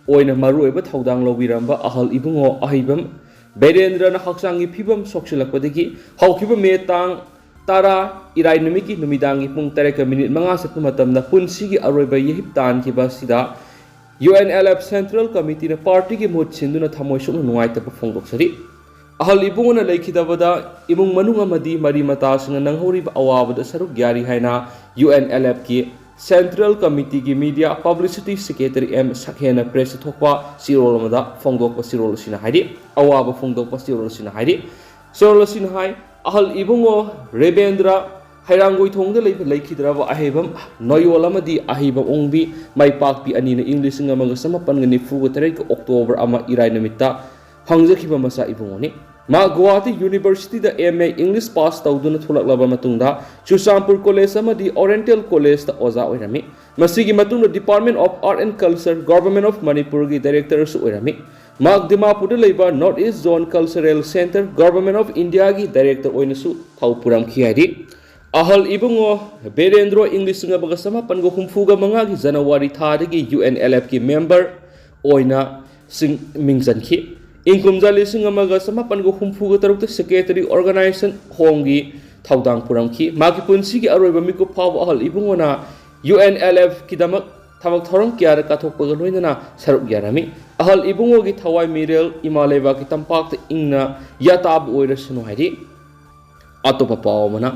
ꯑꯣꯏꯅ ꯃꯔꯨꯑꯣꯏꯕ ꯊꯧꯗꯥꯡ ꯂꯧꯕꯤꯔꯝꯕ ꯑꯍꯜ ꯏꯕꯨꯡꯉꯣ ꯑꯍꯩꯕꯝ ꯕꯤꯔꯦꯟꯗ꯭ꯔꯅ ꯍꯛꯆꯥꯡꯒꯤ ꯐꯤꯕꯝ ꯁꯣꯛꯆꯤꯜꯂꯛꯄꯗꯒꯤ ꯍꯧꯈꯤꯕ ꯃꯦ ꯇꯥꯡ ꯇꯔꯥ, ꯏꯔꯥꯏ ꯅꯨꯃꯤꯠꯀꯤ ꯅꯨꯃꯤꯗꯥꯡꯒꯤ ꯄꯨꯡ ꯇꯔꯦꯠꯀ ꯃꯤꯅꯤꯠ ꯃꯉꯥ ꯆꯠꯄ ꯃꯇꯝꯗ ꯄꯨꯟꯁꯤꯒꯤ ꯑꯔꯣꯏꯕ ꯌꯩꯍꯤꯞ ꯇꯥꯟꯈꯤꯕ ꯑꯁꯤꯗ UNLF Central Committeeꯅ partyꯒꯤ ꯃꯍꯨꯠ ꯁꯤꯟꯗꯨꯅ ꯊꯃꯣꯏ ꯁꯣꯛꯅ ꯅꯨꯡꯉꯥꯏꯇꯕ ꯐꯣꯡꯗꯣꯛꯆꯔꯤ꯫ ꯑꯍꯜ ꯏꯕꯨꯡꯉꯣꯅ ꯂꯩꯈꯤꯗꯕꯗ ꯏꯃꯨꯡ ꯃꯅꯨꯡ ꯑꯃꯗꯤ ꯃꯔꯤ ꯃꯇꯥꯁꯤꯡꯅ ꯅꯪꯍꯧꯔꯤꯕ ꯑꯋꯥꯕꯗ ꯁꯔꯨꯛ ꯌꯥꯔꯤ ꯍꯥꯏꯅ UNLFꯀꯤ Central Committeeꯒꯤ Media Publicity Secretary M ꯁꯛꯍꯦꯟꯅ pressꯇ ꯊꯣꯛꯄ ꯆꯦꯔꯣꯜ ꯑꯃꯗ ꯐꯣꯡꯗꯣꯛꯄ ꯆꯦꯔꯣꯜ ꯑꯁꯤꯅ ꯍꯥꯏꯔꯤ꯫ ꯑꯋꯥꯕ ꯐꯣꯡꯗꯣꯛꯄ ꯆꯦꯔꯣꯜ ꯑꯁꯤꯅ ꯍꯥꯏꯔꯤ꯫ ꯆꯦꯔꯣꯜ ꯑꯁꯤꯅ ꯍꯥꯏ, ꯑꯍꯜ ꯏꯕꯨꯡꯉꯣ ꯔꯦꯕꯦꯟꯗ꯭ꯔ ꯍꯩꯔꯥꯡꯒꯣꯏꯊꯣꯡꯗ ꯂꯩꯕ ꯂꯩꯈꯤꯗ꯭ꯔꯕ ꯑꯍꯩꯕꯝ ꯅꯣꯌꯣꯜ ꯑꯃꯗꯤ ꯑꯍꯩꯕꯝ ꯑꯣꯡꯕꯤ ꯃꯥꯏꯄꯥꯛꯄꯤ ꯑꯅꯤꯅ ꯏꯪ ꯂꯤꯁꯤꯡ ꯑꯃꯒ ꯆꯃꯥꯄꯟꯒ ꯅꯤꯐꯨꯒ ꯇꯔꯦꯠꯀꯤ October ꯑꯃ ꯏꯔꯥꯏ ꯅꯨꯃꯤꯠꯇ ꯐꯪꯖꯈꯤꯕ ꯃꯆꯥ ꯏꯕꯨꯡꯉꯣꯅꯤ꯫ ꯃꯍꯥꯛ ꯒꯨꯋꯥꯍꯥꯇꯤ Universityꯗ MA English pass ꯇꯧꯗꯨꯅ ꯊꯣꯛꯂꯛꯂꯕ ꯃꯇꯨꯡꯗ ꯆꯨꯔꯆꯥꯟꯄꯨꯔ College ꯑꯃꯗꯤ Oriental Collegeꯇ ꯑꯣꯖꯥ ꯑꯣꯏꯔꯝꯃꯤ꯫ ꯃꯁꯤꯒꯤ ꯃꯇꯨꯡꯗ Department of Art and Culture, Government of Manipurꯒꯤ directorꯁꯨ ꯑꯣꯏꯔꯝꯃꯤ꯫ ꯃꯍꯥꯛ ꯗꯤꯃꯥꯄꯨꯔꯗ ꯂꯩꯕ North East Zone Cultural Centre, Government of Indiaꯒꯤ director ꯑꯣꯏꯅꯁꯨ ꯊꯧ ꯄꯨꯔꯝꯈꯤ ꯍꯥꯏꯔꯤ꯫ ꯑꯍꯜ ꯏꯕꯨꯡꯉꯣ ꯕꯤꯔꯦꯟꯗ꯭ꯔꯣ ꯏꯪ ꯂꯤꯁꯤꯡ ꯑꯃꯒ ꯆꯃꯥꯄꯟꯒ ꯍꯨꯝꯐꯨꯒ ꯃꯉꯥꯒꯤ January ꯊꯥꯗꯒꯤ UNLFꯀꯤ member ꯑꯣꯏꯅ ꯁꯤꯡ-, ꯃꯤꯡ ꯆꯟꯈꯤ꯫ ꯏꯪ ꯀꯨꯝꯖꯥ ꯂꯤꯁꯤꯡ ꯑꯃꯒ ꯆꯃꯥꯄꯟꯒ ꯍꯨꯝꯐꯨꯒ ꯇꯔꯨꯛꯇ Secretary Organisation Homeꯒꯤ ꯊꯧꯗꯥꯡ ꯄꯨꯔꯝꯈꯤ꯫ ꯃꯍꯥꯛꯀꯤ ꯄꯨꯟꯁꯤꯒꯤ ꯑꯔꯣꯏꯕ ꯃꯤꯀꯨꯞ ꯐꯥꯎꯕ ꯑꯍꯜ ꯏꯕꯨꯡꯉꯣꯅ UNLFꯀꯤꯗꯃꯛ ꯊꯕꯛ ꯊꯧꯔꯝ ꯀꯌꯥꯗ ꯀꯠꯊꯣꯛꯄꯒ ꯂꯣꯏꯅꯅ ꯁꯔꯨꯛ ꯌꯥꯔꯝꯃꯤ꯫ ꯑꯍꯜ ꯏꯕꯨꯡꯉꯣꯒꯤ ꯊꯋꯥꯏ ꯃꯤꯔꯦꯜ ꯏꯃꯥ ꯂꯩꯕꯥꯛꯀꯤ ꯇꯝꯄꯥꯛꯇ ꯏꯪꯅ ꯌꯥꯇꯥꯕ ꯑꯣꯏꯔꯁꯅꯨ ꯍꯥꯏꯔꯤ꯫ ꯑꯇꯣꯞꯄ ꯄꯥꯎ ꯑꯃꯅ,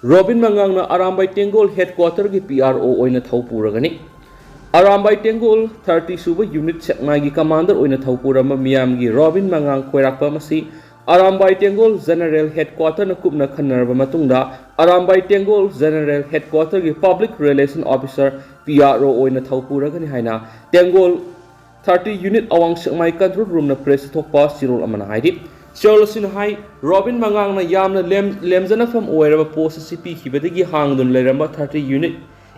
ꯔꯣꯕꯤꯟ ꯃꯉꯥꯡꯅ ꯑꯔꯥꯝꯕꯥꯏ ꯇꯦꯡꯒꯣꯜ headquarterꯒꯤ PRO ꯑꯣꯏꯅ ꯊꯧ ꯄꯨꯔꯒꯅꯤ꯫ ꯑꯔꯥꯝꯕꯥꯏ ꯇꯦꯡꯒꯣꯜ thirty ꯁꯨꯕ unit ꯁꯦꯛꯃꯥꯏꯒꯤ commander ꯑꯣꯏꯅ ꯊꯧ ꯄꯨꯔꯝꯕ ꯃꯤꯌꯥꯝꯒꯤ ꯔꯣꯕꯤꯟ ꯃꯉꯥꯡ ꯈꯣꯏꯔꯥꯛꯄꯝ ꯑꯁꯤ ꯑꯔꯥꯝꯕꯥꯏ ꯇꯦꯡꯒꯣꯜ General Headquarterꯅ ꯀꯨꯞꯅ ꯈꯟꯅꯔꯕ ꯃꯇꯨꯡꯗ Arambai ꯇꯦꯡꯒꯣꯜ General Headquarterꯒꯤ Public Relation Officer, PRO ꯑꯣꯏꯅ ꯊꯧ ꯄꯨꯔꯒꯅꯤ ꯍꯥꯏꯅ ꯇꯦꯡꯒꯣꯜ thirty unit ꯑꯋꯥꯡ ꯁꯦꯛꯃꯥꯏ control roomꯅ pressꯇ ꯊꯣꯛꯄ ꯆꯦꯔꯣꯜ ꯑꯃꯅ ꯍꯥꯏꯔꯤ꯫ ꯆꯦꯔꯣꯜ ꯑꯁꯤꯅ ꯍꯥꯏ, ꯔꯣꯕꯤꯟ ꯃꯉꯥꯡꯅ ꯌꯥꯝꯅ ꯂꯦꯝ-, ꯂꯦꯝꯖꯅꯐꯝ ꯑꯣꯏꯔꯕ post ꯑꯁꯤ ꯄꯤꯈꯤꯕꯗꯒꯤ ꯍꯥꯡꯗꯨꯅ ꯂꯩꯔꯝꯕ thirty unit,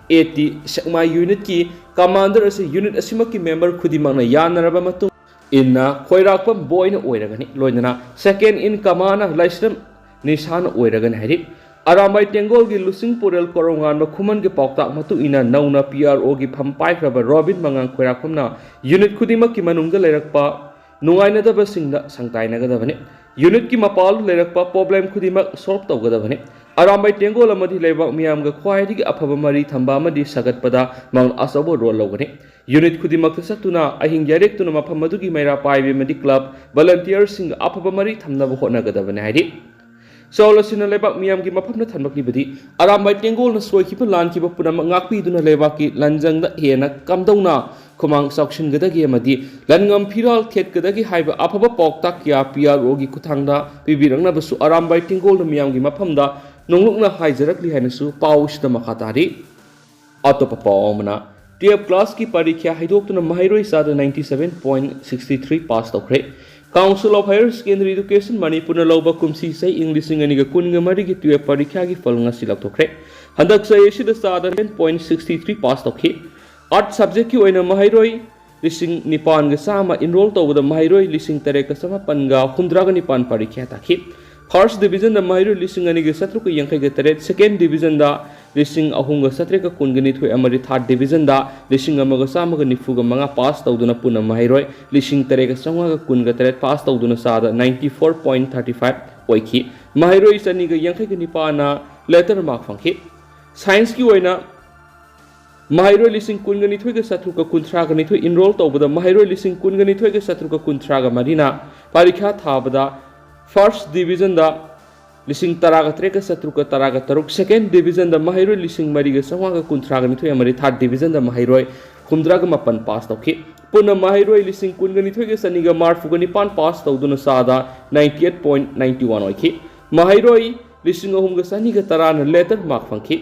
eighty ꯁꯦꯛꯃꯥꯏ unitꯀꯤ commander ꯑꯁꯤ unit ꯑꯁꯤꯃꯛꯀꯤ member ꯈꯨꯗꯤꯡꯃꯛꯅ ꯌꯥꯅꯔꯕ ꯃꯇꯨꯡ ꯏꯟꯅ ꯈꯣꯏꯔꯥꯛꯄꯝ ꯕꯣꯏꯅ ꯑꯣꯏꯔꯒꯅꯤ, ꯂꯣꯏꯅꯅ second in commandꯅ ꯂꯥꯏꯁ꯭ꯔꯝ ꯅꯤꯁꯥꯅ ꯑꯣꯏꯔꯒꯅꯤ ꯍꯥꯏꯔꯤ꯫ ꯑꯔꯥꯝꯕꯥꯏ ꯇꯦꯡꯒꯣꯜꯒꯤ ꯂꯨꯆꯤꯡ ꯄꯨꯔꯦꯜ ꯀꯣꯔꯧꯉꯥꯟꯕ ꯈꯨꯃꯟꯒꯤ ꯄꯥꯎꯇꯥꯛ ꯃꯇꯨꯡ ꯏꯟꯅ ꯅꯧꯅ PROꯒꯤ ꯐꯝ ꯄꯥꯏꯈ꯭ꯔꯕ ꯔꯣꯕꯤꯟ ꯃꯉꯥꯡ ꯈꯣꯏꯔꯥꯛꯄꯝꯅ unit ꯈꯨꯗꯤꯡꯃꯛꯀꯤ ꯃꯅꯨꯡꯗ ꯂꯩꯔꯛꯄ ꯅꯨꯡꯉꯥꯏꯅꯗꯕꯁꯤꯡꯗ ꯁꯪꯇꯥꯏꯅꯒꯗꯕꯅꯤ꯫ Unitꯀꯤ ꯃꯄꯥꯜꯗ ꯂꯩꯔꯛꯄ problem ꯈꯨꯗꯤꯡꯃꯛ solve ꯇꯧꯒꯗꯕꯅꯤ꯫ ꯑꯔꯥꯝꯕꯥꯏ ꯇꯦꯡꯒꯣꯜ ꯑꯃꯗꯤ ꯂꯩꯕꯥꯛ ꯃꯤꯌꯥꯝꯒ ꯈ꯭ꯋꯥꯏꯗꯒꯤ ꯑꯐꯕ ꯃꯔꯤ ꯊꯝꯕ ꯑꯃꯗꯤ ꯁꯥꯒꯠꯄꯗ ꯃꯍꯥꯛꯅ ꯑꯆꯧꯕ ꯔꯣꯜ ꯂꯧꯒꯅꯤ꯫ ꯌꯨꯅꯤꯠ ꯈꯨꯗꯤꯡꯃꯛꯇ ꯆꯠꯇꯨꯅ ꯑꯍꯤꯡ ꯌꯥꯔꯦꯛꯇꯨꯅ ꯃꯐꯝ ꯑꯗꯨꯒꯤ ꯃꯩꯔꯥ ꯄꯥꯏꯕꯤ ꯑꯃꯗꯤ ꯀ꯭ꯂꯕ ꯚꯣꯂꯟꯇꯤꯌꯔꯁꯤꯡꯒ ꯑꯐꯕ ꯃꯔꯤ ꯊꯝꯅꯕ ꯍꯣꯠꯅꯒꯗꯕꯅꯤ ꯍꯥꯏꯔꯤ꯫ ꯆꯥꯎꯜ ꯑꯁꯤꯅ ꯂꯩꯕꯥꯛ ꯃꯤꯌꯥꯝꯒꯤ ꯃꯐꯝꯗ ꯊꯝꯂꯛꯂꯤꯕꯗꯤ ꯑꯔꯥꯝꯕꯥꯏ ꯇꯦꯡꯒꯣꯜꯅ ꯁꯣꯏꯈꯤꯕ ꯂꯥꯟꯈꯤꯕ ꯄꯨꯝꯅꯃꯛ ꯉꯥꯛꯄꯤꯗꯨꯅ ꯂꯩꯕꯥꯛꯀꯤ ꯂꯟꯖꯪꯗ ꯍꯦꯟꯅ ꯀꯝꯗꯧꯅ ꯈꯨꯃꯥꯡ ꯆꯥꯎꯁꯤꯟꯒꯗꯒꯦ ꯑꯃꯗꯤ ꯂꯟꯉꯝ ꯐꯤꯔꯥꯜ ꯊꯦꯠꯀꯗꯒꯦ ꯍꯥꯏꯕ ꯑꯐꯕ ꯄꯥꯎꯇꯥꯛ ꯀꯌꯥ ꯄꯤ ꯑꯥꯔ ꯑꯣꯒꯤ ꯈꯨꯠꯊꯥꯡꯗ ꯄꯤꯕꯤꯔꯛꯅꯕꯁꯨ ꯑꯔꯥꯝꯕꯥꯏ ꯇꯦꯡꯒꯣꯜꯅ ꯃꯤꯌꯥꯝꯒꯤ ꯃꯐꯝꯗ ꯅꯣꯡꯂꯨꯛꯅ ꯍꯥꯏꯖꯔꯛꯂꯤ ꯍꯥꯏꯅꯁꯨ ꯄꯥꯎ ꯑꯁꯤꯗ ꯃꯈꯥ ꯇꯥꯔꯤ꯫ ꯑꯇꯣꯞꯄ ꯄꯥꯎ ꯑꯃꯅ, ꯇꯨꯌꯦꯜꯐ ꯀ꯭ꯂꯥꯁꯀꯤ ꯄꯔꯤꯈ꯭ꯌꯥ ꯍꯥꯏꯗꯣꯛꯇꯨꯅ ꯃꯍꯩꯔꯣꯏ ꯆꯥꯗ ninety seven point sixty three pass ꯇꯧꯈ꯭ꯔꯦ꯫ Council of Higher Secondary Education ꯃꯅꯤꯄꯨꯔꯅ ꯂꯧꯕ ꯀꯨꯝꯁꯤ ꯆꯍꯤ ꯏꯪ ꯂꯤꯁꯤꯡ ꯑꯅꯤꯒ ꯀꯨꯟꯒ ꯃꯔꯤꯒꯤ ꯇꯨꯌꯦꯜꯐ ꯄꯔꯤꯈ꯭ꯌꯥꯒꯤ ꯐꯜ ꯉꯁꯤ ꯂꯥꯎꯊꯣꯛꯈ꯭ꯔꯦ꯫ ꯍꯟꯗꯛ ꯆꯍꯤ ꯑꯁꯤꯗ ꯆꯥꯗ ten point sixty three pass ꯇꯧꯈꯤ꯫ ꯑꯥꯔꯠꯁ ꯁꯕꯖꯦꯛꯀꯤ ꯑꯣꯏꯅ ꯃꯍꯩꯔꯣꯏ ꯂꯤꯁꯤꯡ ꯅꯤꯄꯥꯟꯒ ꯆꯥꯝꯃ, ꯏꯟꯔꯣꯜ ꯇꯧꯕꯗ ꯃꯍꯩꯔꯣꯏ ꯂꯤꯁꯤꯡ ꯇꯔꯦꯠꯀ ꯆꯃꯥꯄꯟꯒ ꯍꯨꯝꯗ꯭ꯔꯥꯒ ꯅꯤꯄꯥꯟ ꯄꯔꯤꯈ꯭ꯌꯥ ꯊꯥꯈꯤ꯫ ꯐꯥꯔꯁ ꯗꯤꯕꯤꯖꯟꯗ ꯃꯍꯩꯔꯣꯏ ꯂꯤꯁꯤꯡ ꯑꯅꯤꯒ ꯆꯥꯇ꯭ꯔꯨꯛꯀ ꯌꯥꯡꯈꯩꯒ ꯇꯔꯦꯠ, ꯁꯦꯀꯦꯟ ꯗꯤꯕꯤꯖꯟꯗ ꯂꯤꯁꯤꯡ ꯑꯍꯨꯝꯒ ꯆꯥꯇ꯭ꯔꯦꯠꯀ ꯀꯨꯟꯒ ꯅꯤꯊꯣꯏ ꯑꯃꯗꯤ ꯊꯥꯔꯠ ꯗꯤꯕꯤꯖꯟꯗ ꯂꯤꯁꯤꯡ ꯑꯃꯒ ꯆꯥꯝꯃꯒ ꯅꯤꯐꯨꯒ ꯃꯉꯥ ꯄꯥꯁ ꯇꯧꯗꯨꯅ ꯄꯨꯟꯅ ꯃꯍꯩꯔꯣꯏ ꯂꯤꯁꯤꯡ ꯇꯔꯦꯠꯀ ꯆꯥꯝꯃꯉꯥꯒ ꯀꯨꯟꯒ ꯇꯔꯦꯠ ꯄꯥꯁ ꯇꯧꯗꯨꯅ ꯆꯥꯗ ninety four point thirty five ꯑꯣꯏꯈꯤ꯫ ꯃꯍꯩꯔꯣꯏ ꯆꯅꯤꯒ ꯌꯥꯡꯈꯩꯒ ꯅꯤꯄꯥꯟꯅ ꯂꯦꯇꯔ ꯃꯥꯔꯛ ꯐꯪꯈꯤ꯫ ꯁꯥꯏꯟꯁꯀꯤ ꯑꯣꯏꯅ ꯃꯍꯩꯔꯣꯏ ꯂꯤꯁꯤꯡ ꯀꯨꯟꯒ ꯅꯤꯊꯣꯏꯒ ꯆꯥꯇ꯭ꯔꯨꯛꯀ ꯀꯨꯟꯊ꯭ꯔꯥꯒ ꯅꯤꯊꯣꯏ, ꯏꯟꯔꯣꯜ ꯇꯧꯕꯗ ꯃꯍꯩꯔꯣꯏ ꯂꯤꯁꯤꯡ ꯀꯨꯟꯒ ꯅꯤꯊꯣꯏꯒ ꯆꯥꯇ꯭ꯔꯨꯛꯀ ꯀꯨꯟꯊ꯭ꯔꯥꯒ ꯃꯔꯤꯅ ꯄꯔꯤꯈ꯭ꯌꯥ ꯊꯥꯕꯗ ꯐꯥꯔꯁ ꯗꯤꯕꯤꯖꯟꯗ ꯂꯤꯁꯤꯡ ꯇꯔꯥꯒ ꯇꯔꯦꯠꯀ ꯆꯥꯇ꯭ꯔꯨꯛꯀ ꯇꯔꯥꯒ ꯇꯔꯨꯛ, ꯁꯦꯀꯦꯟ ꯗꯤꯕꯤꯖꯟꯗ ꯃꯍꯩꯔꯣꯏ ꯂꯤꯁꯤꯡ ꯃꯔꯤꯒ ꯆꯥꯝꯃꯉꯥꯒ ꯀꯨꯟꯊ꯭ꯔꯥꯒ ꯅꯤꯊꯣꯏ ꯑꯃꯗꯤ ꯊꯥꯔꯠ ꯗꯤꯕꯤꯖꯟꯗ ꯃꯍꯩꯔꯣꯏ ꯍꯨꯝꯗ꯭ꯔꯥꯒ ꯃꯥꯄꯟ ꯄꯥꯁ ꯇꯧꯈꯤ꯫ ꯄꯨꯟꯅ ꯃꯍꯩꯔꯣꯏ ꯂꯤꯁꯤꯡ ꯀꯨꯟꯒ ꯅꯤꯊꯣꯏꯒ ꯆꯅꯤꯒ ꯃꯔꯤꯐꯨꯒ ꯅꯤꯄꯥꯟ ꯄꯥꯁ ꯇꯧꯗꯨꯅ ꯆꯥꯗ ninety eight point ninety one ꯑꯣꯏꯈꯤ꯫ ꯃꯍꯩꯔꯣꯏ ꯂꯤꯁꯤꯡ ꯑꯍꯨꯝꯒ ꯆꯅꯤꯒ ꯇꯔꯥꯅ ꯂꯦꯇꯔ ꯃꯥꯔꯛ ꯐꯪꯈꯤ꯫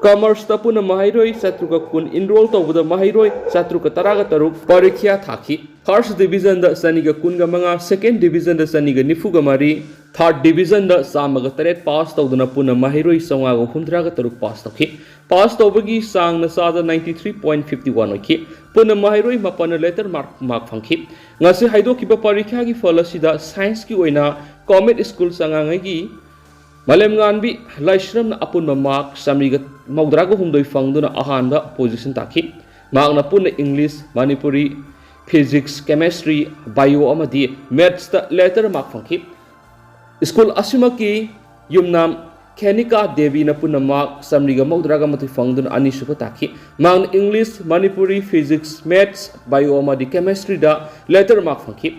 ꯀꯃꯔꯁꯇ ꯄꯨꯟꯅ ꯃꯍꯩꯔꯣꯏ ꯆꯥꯇ꯭ꯔꯨꯛꯀ ꯀꯨꯟ, ꯏꯟꯔꯣꯜ ꯇꯧꯕꯗ ꯃꯍꯩꯔꯣꯏ ꯆꯥꯇ꯭ꯔꯨꯛꯀ ꯇꯔꯥꯒ ꯇꯔꯨꯛ ꯄꯔꯤꯈ꯭ꯌꯥ ꯊꯥꯈꯤ꯫ ꯐꯥꯔꯁ ꯗꯤꯕꯤꯖꯟꯗ ꯆꯅꯤꯒ ꯀꯨꯟꯒ ꯃꯉꯥ, ꯁꯦꯀꯦꯟ ꯗꯤꯕꯤꯖꯟꯗ ꯆꯅꯤꯒ ꯅꯤꯐꯨꯒ ꯃꯔꯤ, ꯊꯥꯔꯠ ꯗꯤꯕꯤꯖꯟꯗ ꯆꯥꯝꯃꯒ ꯇꯔꯦꯠ ꯄꯥꯁ ꯇꯧꯗꯨꯅ ꯄꯨꯟꯅ ꯃꯍꯩꯔꯣꯏ ꯆꯥꯝꯃꯉꯥꯒ ꯍꯨꯝꯗ꯭ꯔꯥꯒ ꯇꯔꯨꯛ ꯄꯥꯁ ꯇꯧꯈꯤ꯫ ꯄꯥꯁ ꯇꯧꯕꯒꯤ ꯆꯥꯡꯅ ꯆꯥꯗ ninety three point fifty one ꯑꯣꯏꯈꯤ꯫ ꯄꯨꯟꯅ ꯃꯍꯩꯔꯣꯏ ꯃꯥꯄꯟꯅ ꯂꯦꯇꯔ ꯃꯥꯔꯛ, ꯃꯥꯔꯛ ꯐꯪꯈꯤ꯫ ꯉꯁꯤ ꯍꯥꯏꯗꯣꯛꯈꯤꯕ ꯄꯔꯤꯈ꯭ꯌꯥꯒꯤ ꯐꯜ ꯑꯁꯤꯗ ꯁꯥꯏꯟꯁꯀꯤ ꯑꯣꯏꯅ ꯀꯣꯃꯦꯠ ꯁ꯭ꯀꯨꯜ ꯆꯉꯥꯡꯉꯩꯒꯤ ꯃꯥꯂꯦꯝꯉꯥꯟꯕꯤ ꯂꯥꯏꯁ꯭ꯔꯝꯅ ꯑꯄꯨꯟꯕ ꯃꯥꯔꯛ ꯆꯥꯃꯔꯤꯒ ꯃꯧꯗ꯭ꯔꯥꯒ ꯍꯨꯝꯗꯣꯏ ꯐꯪꯗꯨꯅ ꯑꯍꯥꯟꯕ ꯄꯣꯖꯤꯁꯟ ꯇꯥꯈꯤ꯫ ꯃꯍꯥꯛꯅ ꯄꯨꯟꯅ English, Manipuri, physics, chemistry, bio ꯑꯃꯗꯤ ꯃꯦꯠꯁꯇ ꯂꯦꯇꯔ ꯃꯥꯔꯛ ꯐꯪꯈꯤ꯫ ꯁ꯭ꯀꯨꯜ ꯑꯁꯤꯃꯛꯀꯤ ꯌꯨꯝꯅꯥꯝ ꯈꯦꯅꯤꯀꯥ ꯗꯦꯕꯤꯅ ꯄꯨꯟꯅ ꯃꯥꯔꯛ ꯆꯥꯃꯔꯤꯒ ꯃꯧꯗ꯭ꯔꯥꯒ ꯃꯥꯊꯣꯏ ꯐꯪꯗꯨꯅ ꯑꯅꯤꯁꯨꯕ ꯇꯥꯈꯤ꯫ ꯃꯍꯥꯛꯅ ꯏꯪꯂꯤꯁ, ꯃꯅꯤꯄꯨꯔꯤ, ꯐꯤꯖꯤꯛꯁ, ꯃꯦꯠꯁ, ꯕꯥꯏꯑꯣ ꯑꯃꯗꯤ ꯀꯦꯃꯦꯁꯇ꯭ꯔꯤꯗ ꯂꯦꯇꯔ ꯃꯥꯔꯛ ꯐꯪꯈꯤ꯫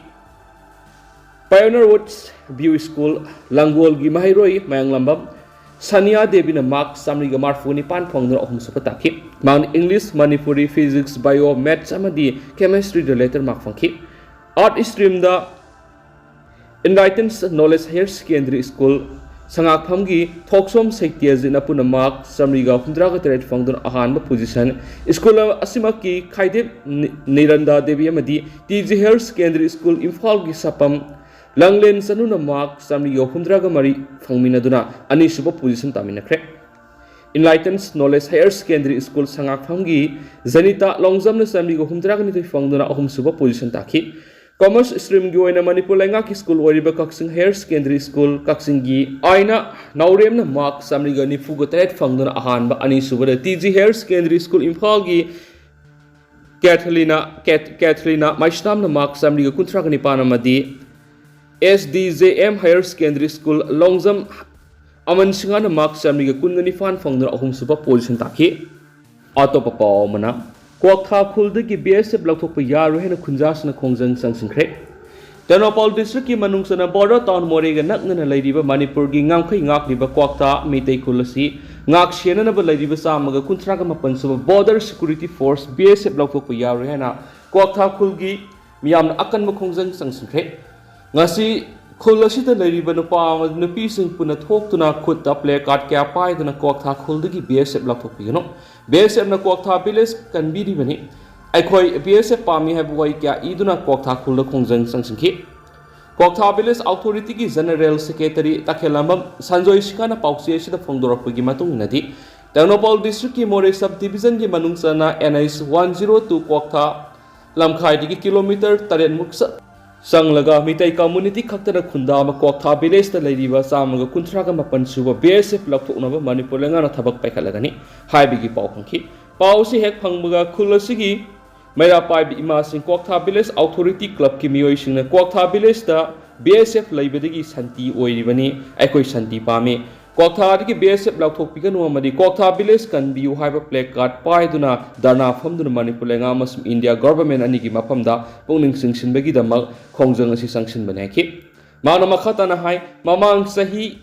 ꯄꯥꯏꯑꯣꯅꯤꯌꯔ ꯋꯨꯗꯁ ꯚ꯭ꯌꯨ ꯁ꯭ꯀꯨꯜ ꯂꯥꯡꯒꯣꯜꯒꯤ ꯃꯍꯩꯔꯣꯏ ꯃꯌꯥꯡꯂꯝꯕꯝ ꯁꯥꯅꯤꯌꯥ ꯗꯦꯕꯤꯅ ꯃꯥꯔꯛ ꯆꯥꯃꯔꯤꯒ ꯃꯔꯤꯐꯨ ꯅꯤꯄꯥꯟ ꯐꯪꯗꯨꯅ ꯑꯍꯨꯝꯁꯨꯕ ꯇꯥꯈꯤ꯫ ꯃꯍꯥꯛꯅ English, Manipuri, physics, bio, maths ꯑꯃꯗꯤ ꯀꯦꯃꯦꯁꯇ꯭ꯔꯤꯗ ꯂꯦꯇꯔ ꯃꯥꯔꯛ ꯐꯪꯈꯤ꯫ ꯑꯥꯔꯠ ꯁ꯭ꯇ꯭ꯔꯤꯝꯗ Enlightened Knowledge Higher Secondary School ꯁꯉꯥꯛꯐꯝꯒꯤ ꯊꯣꯛꯁꯣꯝ ꯁꯩꯇ꯭ꯌꯖꯤꯠꯅ ꯄꯨꯟꯅ ꯃꯥꯔꯛ ꯆꯥꯃꯔꯤꯒ ꯍꯨꯝꯗ꯭ꯔꯥꯒ ꯇꯔꯦꯠ ꯐꯪꯗꯨꯅ ꯑꯍꯥꯟꯕ ꯄꯣꯖꯤꯁꯟ, ꯁ꯭ꯀꯨꯜ ꯑꯁꯤꯃꯛꯀꯤ ꯈꯥꯏꯗꯦꯞ ꯅꯤ-, ꯅꯤꯔꯟꯗꯥ ꯗꯦꯕꯤ ꯑꯃꯗꯤ T G higher secondary school ꯏꯝꯐꯥꯜꯒꯤ ꯁꯥꯄꯝ ꯂꯥꯡꯂꯦꯟ ꯆꯅꯨꯅ ꯃꯥꯔꯛ ꯆꯥꯃꯔꯤꯒ ꯍꯨꯝꯗ꯭ꯔꯥꯒ ꯃꯔꯤ ꯐꯪꯃꯤꯟꯅꯗꯨꯅ ꯑꯅꯤꯁꯨꯕ ꯄꯣꯖꯤꯁꯟ ꯇꯥꯃꯤꯟꯅꯈ꯭ꯔꯦ꯫ Enlightened Knowledge Higher Secondary School ꯁꯉꯥꯛꯐꯝꯒꯤ ꯖꯅꯤꯇꯥ ꯂꯣꯡꯖꯝꯅ ꯆꯥꯃꯔꯤꯒ ꯍꯨꯝꯗ꯭ꯔꯥꯒ ꯅꯤꯊꯣꯏ ꯐꯪꯗꯨꯅ ꯑꯍꯨꯝꯁꯨꯕ ꯄꯣꯖꯤꯁꯟ ꯇꯥꯈꯤ꯫ ꯀꯃꯔꯁ ꯁ꯭ꯇ꯭ꯔꯤꯝꯒꯤ ꯑꯣꯏꯅ ꯃꯅꯤꯄꯨꯔ ꯂꯩꯉꯥꯛꯀꯤ ꯁ꯭ꯀꯨꯜ ꯑꯣꯏꯔꯤꯕ ꯀꯛꯆꯤꯡ ꯍꯥꯌꯔ ꯁꯦꯀꯦꯟꯗꯔꯤ ꯁ꯭ꯀꯨꯜ ꯀꯛꯆꯤꯡꯒꯤ ꯑꯥꯏꯅ ꯅꯥꯎꯔꯦꯝꯅ ꯃꯥꯔꯛ ꯆꯥꯃꯔꯤꯒ ꯅꯤꯐꯨꯒ ꯇꯔꯦꯠ ꯐꯪꯗꯨꯅ ꯑꯍꯥꯟꯕ, ꯑꯅꯤꯁꯨꯕꯗ T G higher secondary school ꯏꯝꯐꯥꯜꯒꯤ ꯀꯦꯊꯂꯤꯅꯥ, ꯀꯦꯠ-, ꯀꯦꯊꯂꯤꯅꯥ ꯃꯩꯁꯅꯥꯝꯅ ꯃꯥꯔꯛ ꯆꯥꯃꯔꯤꯒ ꯀꯨꯟꯊ꯭ꯔꯥꯒ ꯅꯤꯄꯥꯟ ꯑꯃꯗꯤ S D J M higher secondary school Longjam Aman ꯁꯤꯡꯍꯅ ꯃꯥꯔꯛ ꯆꯥꯃꯔꯤꯒ ꯀꯨꯟꯒ ꯅꯤꯄꯥꯟ ꯐꯪꯗꯨꯅ ꯑꯍꯨꯝꯁꯨꯕ ꯄꯣꯖꯤꯁꯟ ꯇꯥꯈꯤ꯫ ꯑꯇꯣꯞꯄ ꯄꯥꯎ ꯑꯃꯅ, ꯀ꯭ꯋꯥꯛꯊꯥ ꯈꯨꯜꯗꯒꯤ ꯕꯤ ꯑꯦꯁ ꯑꯦꯐ ꯂꯧꯊꯣꯛꯄ ꯌꯥꯔꯣꯏ ꯍꯥꯏꯅ ꯈꯨꯟꯖꯥꯁꯤꯡꯅ ꯈꯣꯡꯖꯪ ꯆꯪꯁꯤꯟꯈ꯭ꯔꯦ꯫ ꯇꯦꯡꯅꯧꯄꯜ ꯗꯤꯁꯇ꯭ꯔꯤꯛꯀꯤ ꯃꯅꯨꯡ ꯆꯟꯅ ꯕꯣꯔꯗꯔ ꯇꯥꯎꯟ ꯃꯣꯔꯦꯒ ꯅꯛꯅꯅ ꯂꯩꯔꯤꯕ ꯃꯅꯤꯄꯨꯔꯒꯤ ꯉꯝꯈꯩ ꯉꯥꯛꯂꯤꯕ ꯀ꯭ꯋꯥꯛꯇꯥ ꯃꯩꯇꯩ ꯈꯨꯜ ꯑꯁꯤ ꯉꯥꯛ ꯁꯦꯟꯅꯅꯕ ꯂꯩꯔꯤꯕ ꯆꯥꯝꯃꯒ ꯀꯨꯟꯊ꯭ꯔꯥꯒ ꯃꯥꯄꯟ ꯁꯨꯕ ꯕꯣꯔꯗꯔ ꯁꯦꯀ꯭ꯌꯨꯔꯤꯇꯤ ꯐꯣꯔꯁ, ꯕꯤ ꯑꯦꯁ ꯑꯦꯐ, ꯂꯧꯊꯣꯛꯄ ꯌꯥꯔꯣꯏ ꯍꯥꯏꯅ ꯀ꯭ꯋꯥꯛꯊꯥ ꯈꯨꯜꯒꯤ ꯃꯤꯌꯥꯝꯅ ꯑꯀꯟꯕ ꯈꯣꯡꯖꯪ ꯆꯪꯁꯤꯟꯈ꯭ꯔꯦ꯫ ꯉꯁꯤ ꯈꯨꯜ ꯑꯁꯤꯗ ꯂꯩꯔꯤꯕ ꯅꯨꯄꯥ ꯑꯃꯗꯤ ꯅꯨꯄꯤꯁꯤꯡ ꯄꯨꯟꯅ ꯊꯣꯛꯇꯨꯅ ꯈꯨꯠꯇ ꯄ꯭ꯂꯦ ꯀꯥꯔꯗ ꯀꯌꯥ ꯄꯥꯏꯗꯨꯅ ꯀ꯭ꯋꯥꯛꯊꯥ ꯈꯨꯜꯗꯒꯤ ꯕꯤ ꯑꯦꯁ ꯑꯦꯐ ꯂꯧꯊꯣꯛꯄꯤꯒꯅꯨ, ꯕꯤ ꯑꯦꯁ ꯑꯦꯐꯅ ꯀ꯭ꯋꯥꯛꯊꯥ ꯚꯤꯂꯦꯖ ꯀꯟꯕꯤꯔꯤꯕꯅꯤ, ꯑꯩꯈꯣꯏ ꯕꯤ ꯑꯦꯁ ꯑꯦꯐ ꯄꯥꯝꯃꯤ ꯍꯥꯏꯕ ꯋꯥꯍꯩ ꯀꯌꯥ ꯏꯗꯨꯅ ꯀ꯭ꯋꯥꯛꯊꯥ ꯈꯨꯜꯗ ꯈꯣꯡꯖꯪ ꯆꯪꯁꯤꯟꯈꯤ꯫ ꯀ꯭ꯋꯥꯛꯊꯥ ꯚꯤꯂꯦꯖ ꯑꯣꯊꯣꯔꯤꯇꯤꯒꯤ ꯖꯦꯅꯔꯦꯜ ꯁꯦꯀ꯭ꯔꯦꯇꯔꯤ ꯇꯈꯦꯜꯂꯝꯕꯝ ꯁꯟꯖꯣꯏ ꯁꯤꯡꯍꯅ ꯄꯥꯎꯆꯦ ꯑꯁꯤꯗ ꯐꯣꯡꯗꯣꯔꯛꯄꯒꯤ ꯃꯇꯨꯡ ꯏꯟꯅꯗꯤ, ꯇꯦꯡꯅꯧꯄꯜ ꯗꯤꯁꯇ꯭ꯔꯤꯛꯀꯤ ꯃꯣꯔꯦ ꯁꯕ ꯗꯤꯕꯤꯖꯟꯒꯤ ꯃꯅꯨꯡ ꯆꯟꯅ N H one zero two ꯀ꯭ꯋꯥꯛꯊꯥ ꯂꯝꯈꯥꯏꯗꯒꯤ ꯀꯤꯂꯣꯃꯤꯇꯔ ꯇꯔꯦꯠ ꯃꯨꯛ ꯆ-, ꯆꯪꯂꯒ ꯃꯤꯇꯩ ꯀꯝꯃ꯭ꯌꯨꯅꯤꯇꯤ ꯈꯛꯇꯅ ꯈꯨꯟꯗꯥꯕ ꯀ꯭ꯋꯥꯛꯊꯥ ꯚꯤꯂꯦꯖꯇ ꯂꯩꯔꯤꯕ ꯆꯥꯝꯃꯒ ꯀꯨꯟꯊ꯭ꯔꯥꯒ ꯃꯥꯄꯟ ꯁꯨꯕ ꯕꯤ ꯑꯦꯁ ꯑꯦꯐ ꯂꯧꯊꯣꯛꯅꯕ ꯃꯅꯤꯄꯨꯔ ꯂꯩꯉꯥꯛꯅ ꯊꯕꯛ ꯄꯥꯏꯈꯠꯂꯒꯅꯤ ꯍꯥꯏꯕꯒꯤ ꯄꯥꯎ ꯐꯪꯈꯤ꯫ ꯄꯥꯎ ꯑꯁꯤ ꯍꯦꯛ ꯐꯪꯕꯒ ꯈꯨꯜ ꯑꯁꯤꯒꯤ ꯃꯩꯔꯥ ꯄꯥꯏꯕ ꯏꯃꯥꯁꯤꯡ, ꯀ꯭ꯋꯥꯛꯊꯥ ꯚꯤꯂꯦꯖ ꯑꯣꯊꯣꯔꯤꯇꯤ ꯀ꯭ꯂꯕꯀꯤ ꯃꯤꯑꯣꯏꯁꯤꯡꯅ ꯀ꯭ꯋꯥꯛꯊꯥ ꯚꯤꯂꯦꯖꯇ ꯕꯤ ꯑꯦꯁ ꯑꯦꯐ ꯂꯩꯕꯗꯒꯤ ꯁꯥꯟꯇꯤ ꯑꯣꯏꯔꯤꯕꯅꯤ, ꯑꯩꯈꯣꯏ ꯁꯥꯟꯇꯤ ꯄꯥꯝꯃꯤ, ꯀ꯭ꯋꯥꯛꯊꯥꯗꯒꯤ ꯕꯤ ꯑꯦꯁ ꯑꯦꯐ ꯂꯧꯊꯣꯛꯄꯤꯒꯅꯨ ꯑꯃꯗꯤ ꯀ꯭ꯋꯥꯛꯊꯥ village ꯀꯟꯕꯤꯌꯨ ꯍꯥꯏꯕ placard ꯄꯥꯏꯗꯨꯅ ꯙꯔꯅꯥ ꯐꯝꯗꯨꯅ ꯃꯅꯤꯄꯨꯔ ꯂꯩꯉꯥꯛ ꯑꯃꯁꯨꯡ ꯏꯟꯗꯤꯌꯥ government ꯑꯅꯤꯒꯤ ꯃꯐꯝꯗ ꯄꯨꯛꯅꯤꯡ ꯆꯤꯡꯁꯤꯟꯕꯒꯤꯗꯃꯛ ꯈꯣꯡꯖꯪ ꯑꯁꯤ ꯆꯪꯁꯤꯟꯕꯅꯤ ꯍꯥꯏꯈꯤ꯫ ꯃꯍꯥꯛꯅ ꯃꯈꯥ ꯇꯥꯅ ꯍꯥꯏ, ꯃꯃꯥꯡ ꯆꯍꯤ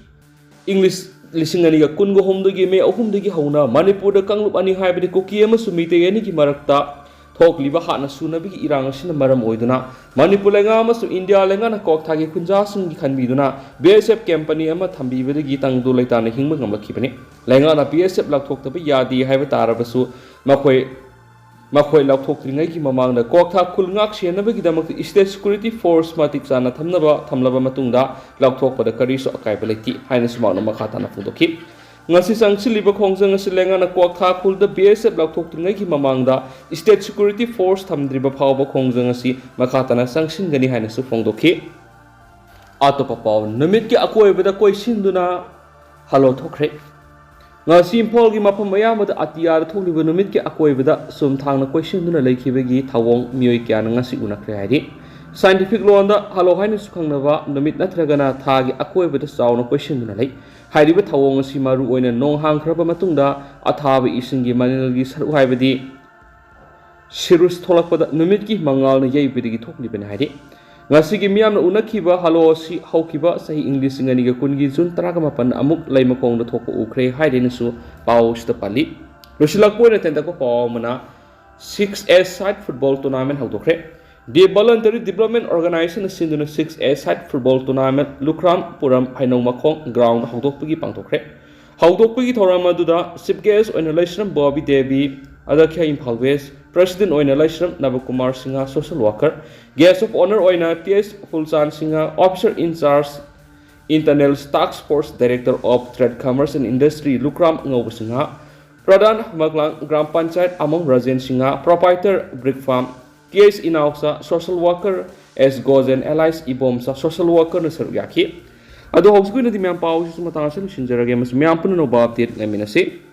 English ꯂꯤꯁꯤꯡ ꯑꯅꯤꯒ ꯀꯨꯟꯒ ꯍꯨꯝꯗꯣꯏꯒꯤ ꯃꯦ ꯑꯍꯨꯝꯗꯒꯤ ꯍꯧꯅ ꯃꯅꯤꯄꯨꯔꯗ ꯀꯥꯡꯂꯨꯞ ꯑꯅꯤ ꯍꯥꯏꯕꯗꯤ ꯀꯨꯀꯤ ꯑꯃꯁꯨꯡ ꯃꯤꯇꯩ ꯑꯅꯤꯒꯤ ꯃꯔꯛꯇ ꯊꯣꯛꯂꯤꯕ ꯍꯥꯠꯅ ꯁꯨꯅꯕꯒꯤ ꯏꯔꯥꯡ ꯑꯁꯤꯅ ꯃꯔꯝ ꯑꯣꯏꯗꯨꯅ ꯃꯅꯤꯄꯨꯔ ꯂꯩꯉꯥꯛ ꯑꯃꯁꯨꯡ ꯏꯟꯗꯤꯌꯥ ꯂꯩꯉꯥꯛꯅ ꯀ꯭ꯋꯥꯛꯊꯥꯒꯤ ꯈꯨꯟꯖꯥꯁꯤꯡꯒꯤ ꯈꯟꯕꯤꯗꯨꯅ ꯕꯤ ꯑꯦꯁ ꯑꯦꯐ camp ꯑꯅꯤ ꯑꯃ ꯊꯝꯕꯤꯕꯗꯒꯤ ꯇꯪꯗꯨ ꯂꯩꯇꯥꯅ ꯍꯤꯡꯕ ꯉꯝꯂꯛꯈꯤꯕꯅꯤ꯫ ꯂꯩꯉꯥꯛꯅ ꯕꯤ ꯑꯦꯁ ꯑꯦꯐ ꯂꯧꯊꯣꯛꯇꯕ ꯌꯥꯗꯦ ꯍꯥꯏꯕ ꯇꯥꯔꯕꯁꯨ ꯃꯈꯣꯏ ꯃꯈꯣꯏ ꯂꯧꯊꯣꯛꯇ꯭ꯔꯤꯉꯩꯒꯤ ꯃꯃꯥꯡꯗ ꯀ꯭ꯋꯥꯛꯊꯥ ꯈꯨꯜ ꯉꯥꯛ ꯁꯦꯟꯅꯕꯒꯤꯗꯃꯛꯇ state security force ꯃꯇꯤꯛ ꯆꯥꯅ ꯊꯝꯅꯕ ꯊꯝꯂꯕ ꯃꯇꯨꯡꯗ ꯂꯧꯊꯣꯛꯄꯗ ꯀꯔꯤꯁꯨ ꯑꯀꯥꯏꯕ ꯂꯩꯇꯦ ꯍꯥꯏꯅꯁꯨ ꯃꯍꯥꯛꯅ ꯃꯈꯥ ꯇꯥꯅ ꯐꯣꯡꯗꯣꯛꯈꯤ꯫ ꯉꯁꯤ ꯆꯪꯁꯤꯜꯂꯤꯕ ꯈꯣꯡꯖꯪ ꯑꯁꯤ ꯂꯩꯉꯥꯛꯅ ꯀ꯭ꯋꯥꯛꯊꯥ ꯈꯨꯜꯗ ꯕꯤ ꯑꯦꯁ ꯑꯦꯐ ꯂꯧꯊꯣꯛꯇ꯭ꯔꯤꯉꯩꯒꯤ ꯃꯃꯥꯡꯗ state security force ꯊꯝꯗ꯭ꯔꯤꯕ ꯐꯥꯎꯕ ꯈꯣꯡꯖꯪ ꯑꯁꯤ ꯃꯈꯥ ꯇꯥꯅ ꯆꯪꯁꯤꯟꯒꯅꯤ ꯍꯥꯏꯅꯁꯨ ꯐꯣꯡꯗꯣꯛꯈꯤ꯫ ꯑꯇꯣꯞꯄ ꯄꯥꯎ, ꯅꯨꯃꯤꯠꯀꯤ ꯑꯀꯣꯏꯕꯗ ꯀꯣꯏꯁꯤꯟꯗꯨꯅ ꯍꯜꯂꯣ ꯊꯣꯛꯈ꯭ꯔꯦ꯫ ꯉꯁꯤ ꯏꯝꯐꯥꯜꯒꯤ ꯃꯐꯝ ꯑꯌꯥꯝꯕꯗ ꯑꯇꯤꯌꯥꯗ ꯊꯣꯛꯂꯤꯕ ꯅꯨꯃꯤꯠꯀꯤ ꯑꯀꯣꯏꯕꯗ ꯆꯨꯝꯊꯥꯡꯅ ꯀꯣꯏꯁꯤꯟꯗꯨꯅ ꯂꯩꯈꯤꯕꯒꯤ ꯊꯧꯑꯣꯡ ꯃꯤꯑꯣꯏ ꯀꯌꯥꯅ ꯉꯁꯤ ꯎꯅꯈ꯭ꯔꯦ ꯍꯥꯏꯔꯤ꯫ Scientific ꯂꯣꯟꯗ ꯍꯜꯂꯣ ꯍꯥꯏꯅꯁꯨ ꯈꯪꯅꯕ ꯅꯨꯃꯤꯠ ꯅꯠꯇ꯭ꯔꯒꯅ ꯊꯥꯒꯤ ꯑꯀꯣꯏꯕꯗ ꯆꯥꯎꯅ ꯀꯣꯏꯁꯤꯟꯗꯨꯅ ꯂꯩ꯫ ꯍꯥꯏꯔꯤꯕ ꯊꯧꯑꯣꯡ ꯑꯁꯤ ꯃꯔꯨ ꯑꯣꯏꯅ ꯅꯣꯡ ꯍꯥꯡꯈ꯭ꯔꯕ ꯃꯇꯨꯡꯗ ꯑꯊꯥꯕ ꯏꯁꯤꯡꯒꯤ ꯃꯅꯤꯜꯒꯤ ꯁꯔꯨꯛ ꯍꯥꯏꯕꯗꯤ cirrus ꯊꯣꯛꯂꯛꯄꯗ ꯅꯨꯃꯤꯠꯀꯤ ꯃꯉꯥꯜꯅ ꯌꯩꯕꯗꯒꯤ ꯊꯣꯛꯂꯤꯕꯅꯤ ꯍꯥꯏꯔꯤ꯫ ꯉꯁꯤꯒꯤ ꯃꯤꯌꯥꯝꯅ ꯎꯅꯈꯤꯕ ꯍꯜꯂꯣ ꯑꯁꯤ ꯍꯧꯈꯤꯕ ꯆꯍꯤ ꯏꯪ ꯂꯤꯁꯤꯡ ꯑꯅꯤꯒ ꯀꯨꯟꯒꯤ ꯖꯨꯟ ꯇꯔꯥꯃꯥꯄꯟ ꯑꯃꯨꯛ ꯂꯩꯃꯈꯣꯡꯗ ꯊꯣꯛꯄ ꯎꯈ꯭ꯔꯦ ꯍꯥꯏꯔꯦꯅꯁꯨ ꯄꯥꯎ ꯑꯁꯤꯗ ꯄꯜꯂꯤ꯫ ꯂꯣꯏꯁꯤꯜꯂꯛꯄ ꯑꯣꯏꯅ ꯇꯦꯟꯇꯛꯄ ꯄꯥꯎ ꯑꯃꯅ, six a side football tournament ꯍꯧꯗꯣꯛꯈ꯭ꯔꯦ꯫ The Voluntary Development Organization ꯁꯤꯟꯗꯨꯅ six a side football tournament ꯂꯨꯈ꯭ꯔꯥꯝ ꯄꯨꯔꯝ ꯍꯩꯅꯧ ꯃꯈꯣꯡ ground ꯍꯧꯗꯣꯛꯄꯒꯤ ꯄꯥꯡꯊꯣꯛꯈ꯭ꯔꯦ꯫ ꯍꯧꯗꯣꯛꯄꯒꯤ ꯊꯧꯔꯝ ꯑꯗꯨꯗ chief guest ꯑꯣꯏꯅ ꯂꯩꯁ꯭ꯔꯝ ꯕꯣꯕꯤ ꯗꯦꯕꯤ, ꯑꯗ꯭ꯌꯛꯁ ꯏꯝꯐꯥꯜ West, president ꯑꯣꯏꯅ Leishram Nabakumar Singh, social worker, guest of honour ꯑꯣꯏꯅ T S Phulchan Singh, officer in charge, internal task force, director of trade, commerce and industry Lukhram Ngouba Singh, Pradhan Maglang gram panchayat ꯑꯃꯣꯝ Rajen Singh, proprietor Brick Farm, T S Inaocha, social worker S Gojen, alias Ibomcha, social workerꯅ ꯁꯔꯨꯛ ꯌꯥꯈꯤ꯫ ꯑꯗꯣ ꯍꯧꯖꯤꯛꯀꯤ ꯑꯣꯏꯅꯗꯤ ꯃꯌꯥꯝ ꯄꯥꯎꯁꯤꯁꯨ ꯃꯇꯥꯡ ꯑꯁꯤꯗ ꯂꯣꯏꯁꯤꯟꯖꯔꯒꯦ ꯑꯃꯁꯨꯡ ꯃꯌꯥꯝ ꯄꯨꯟꯅ ꯑꯅꯧꯕ update ꯉꯥꯏꯃꯤꯟꯅꯁꯤ꯫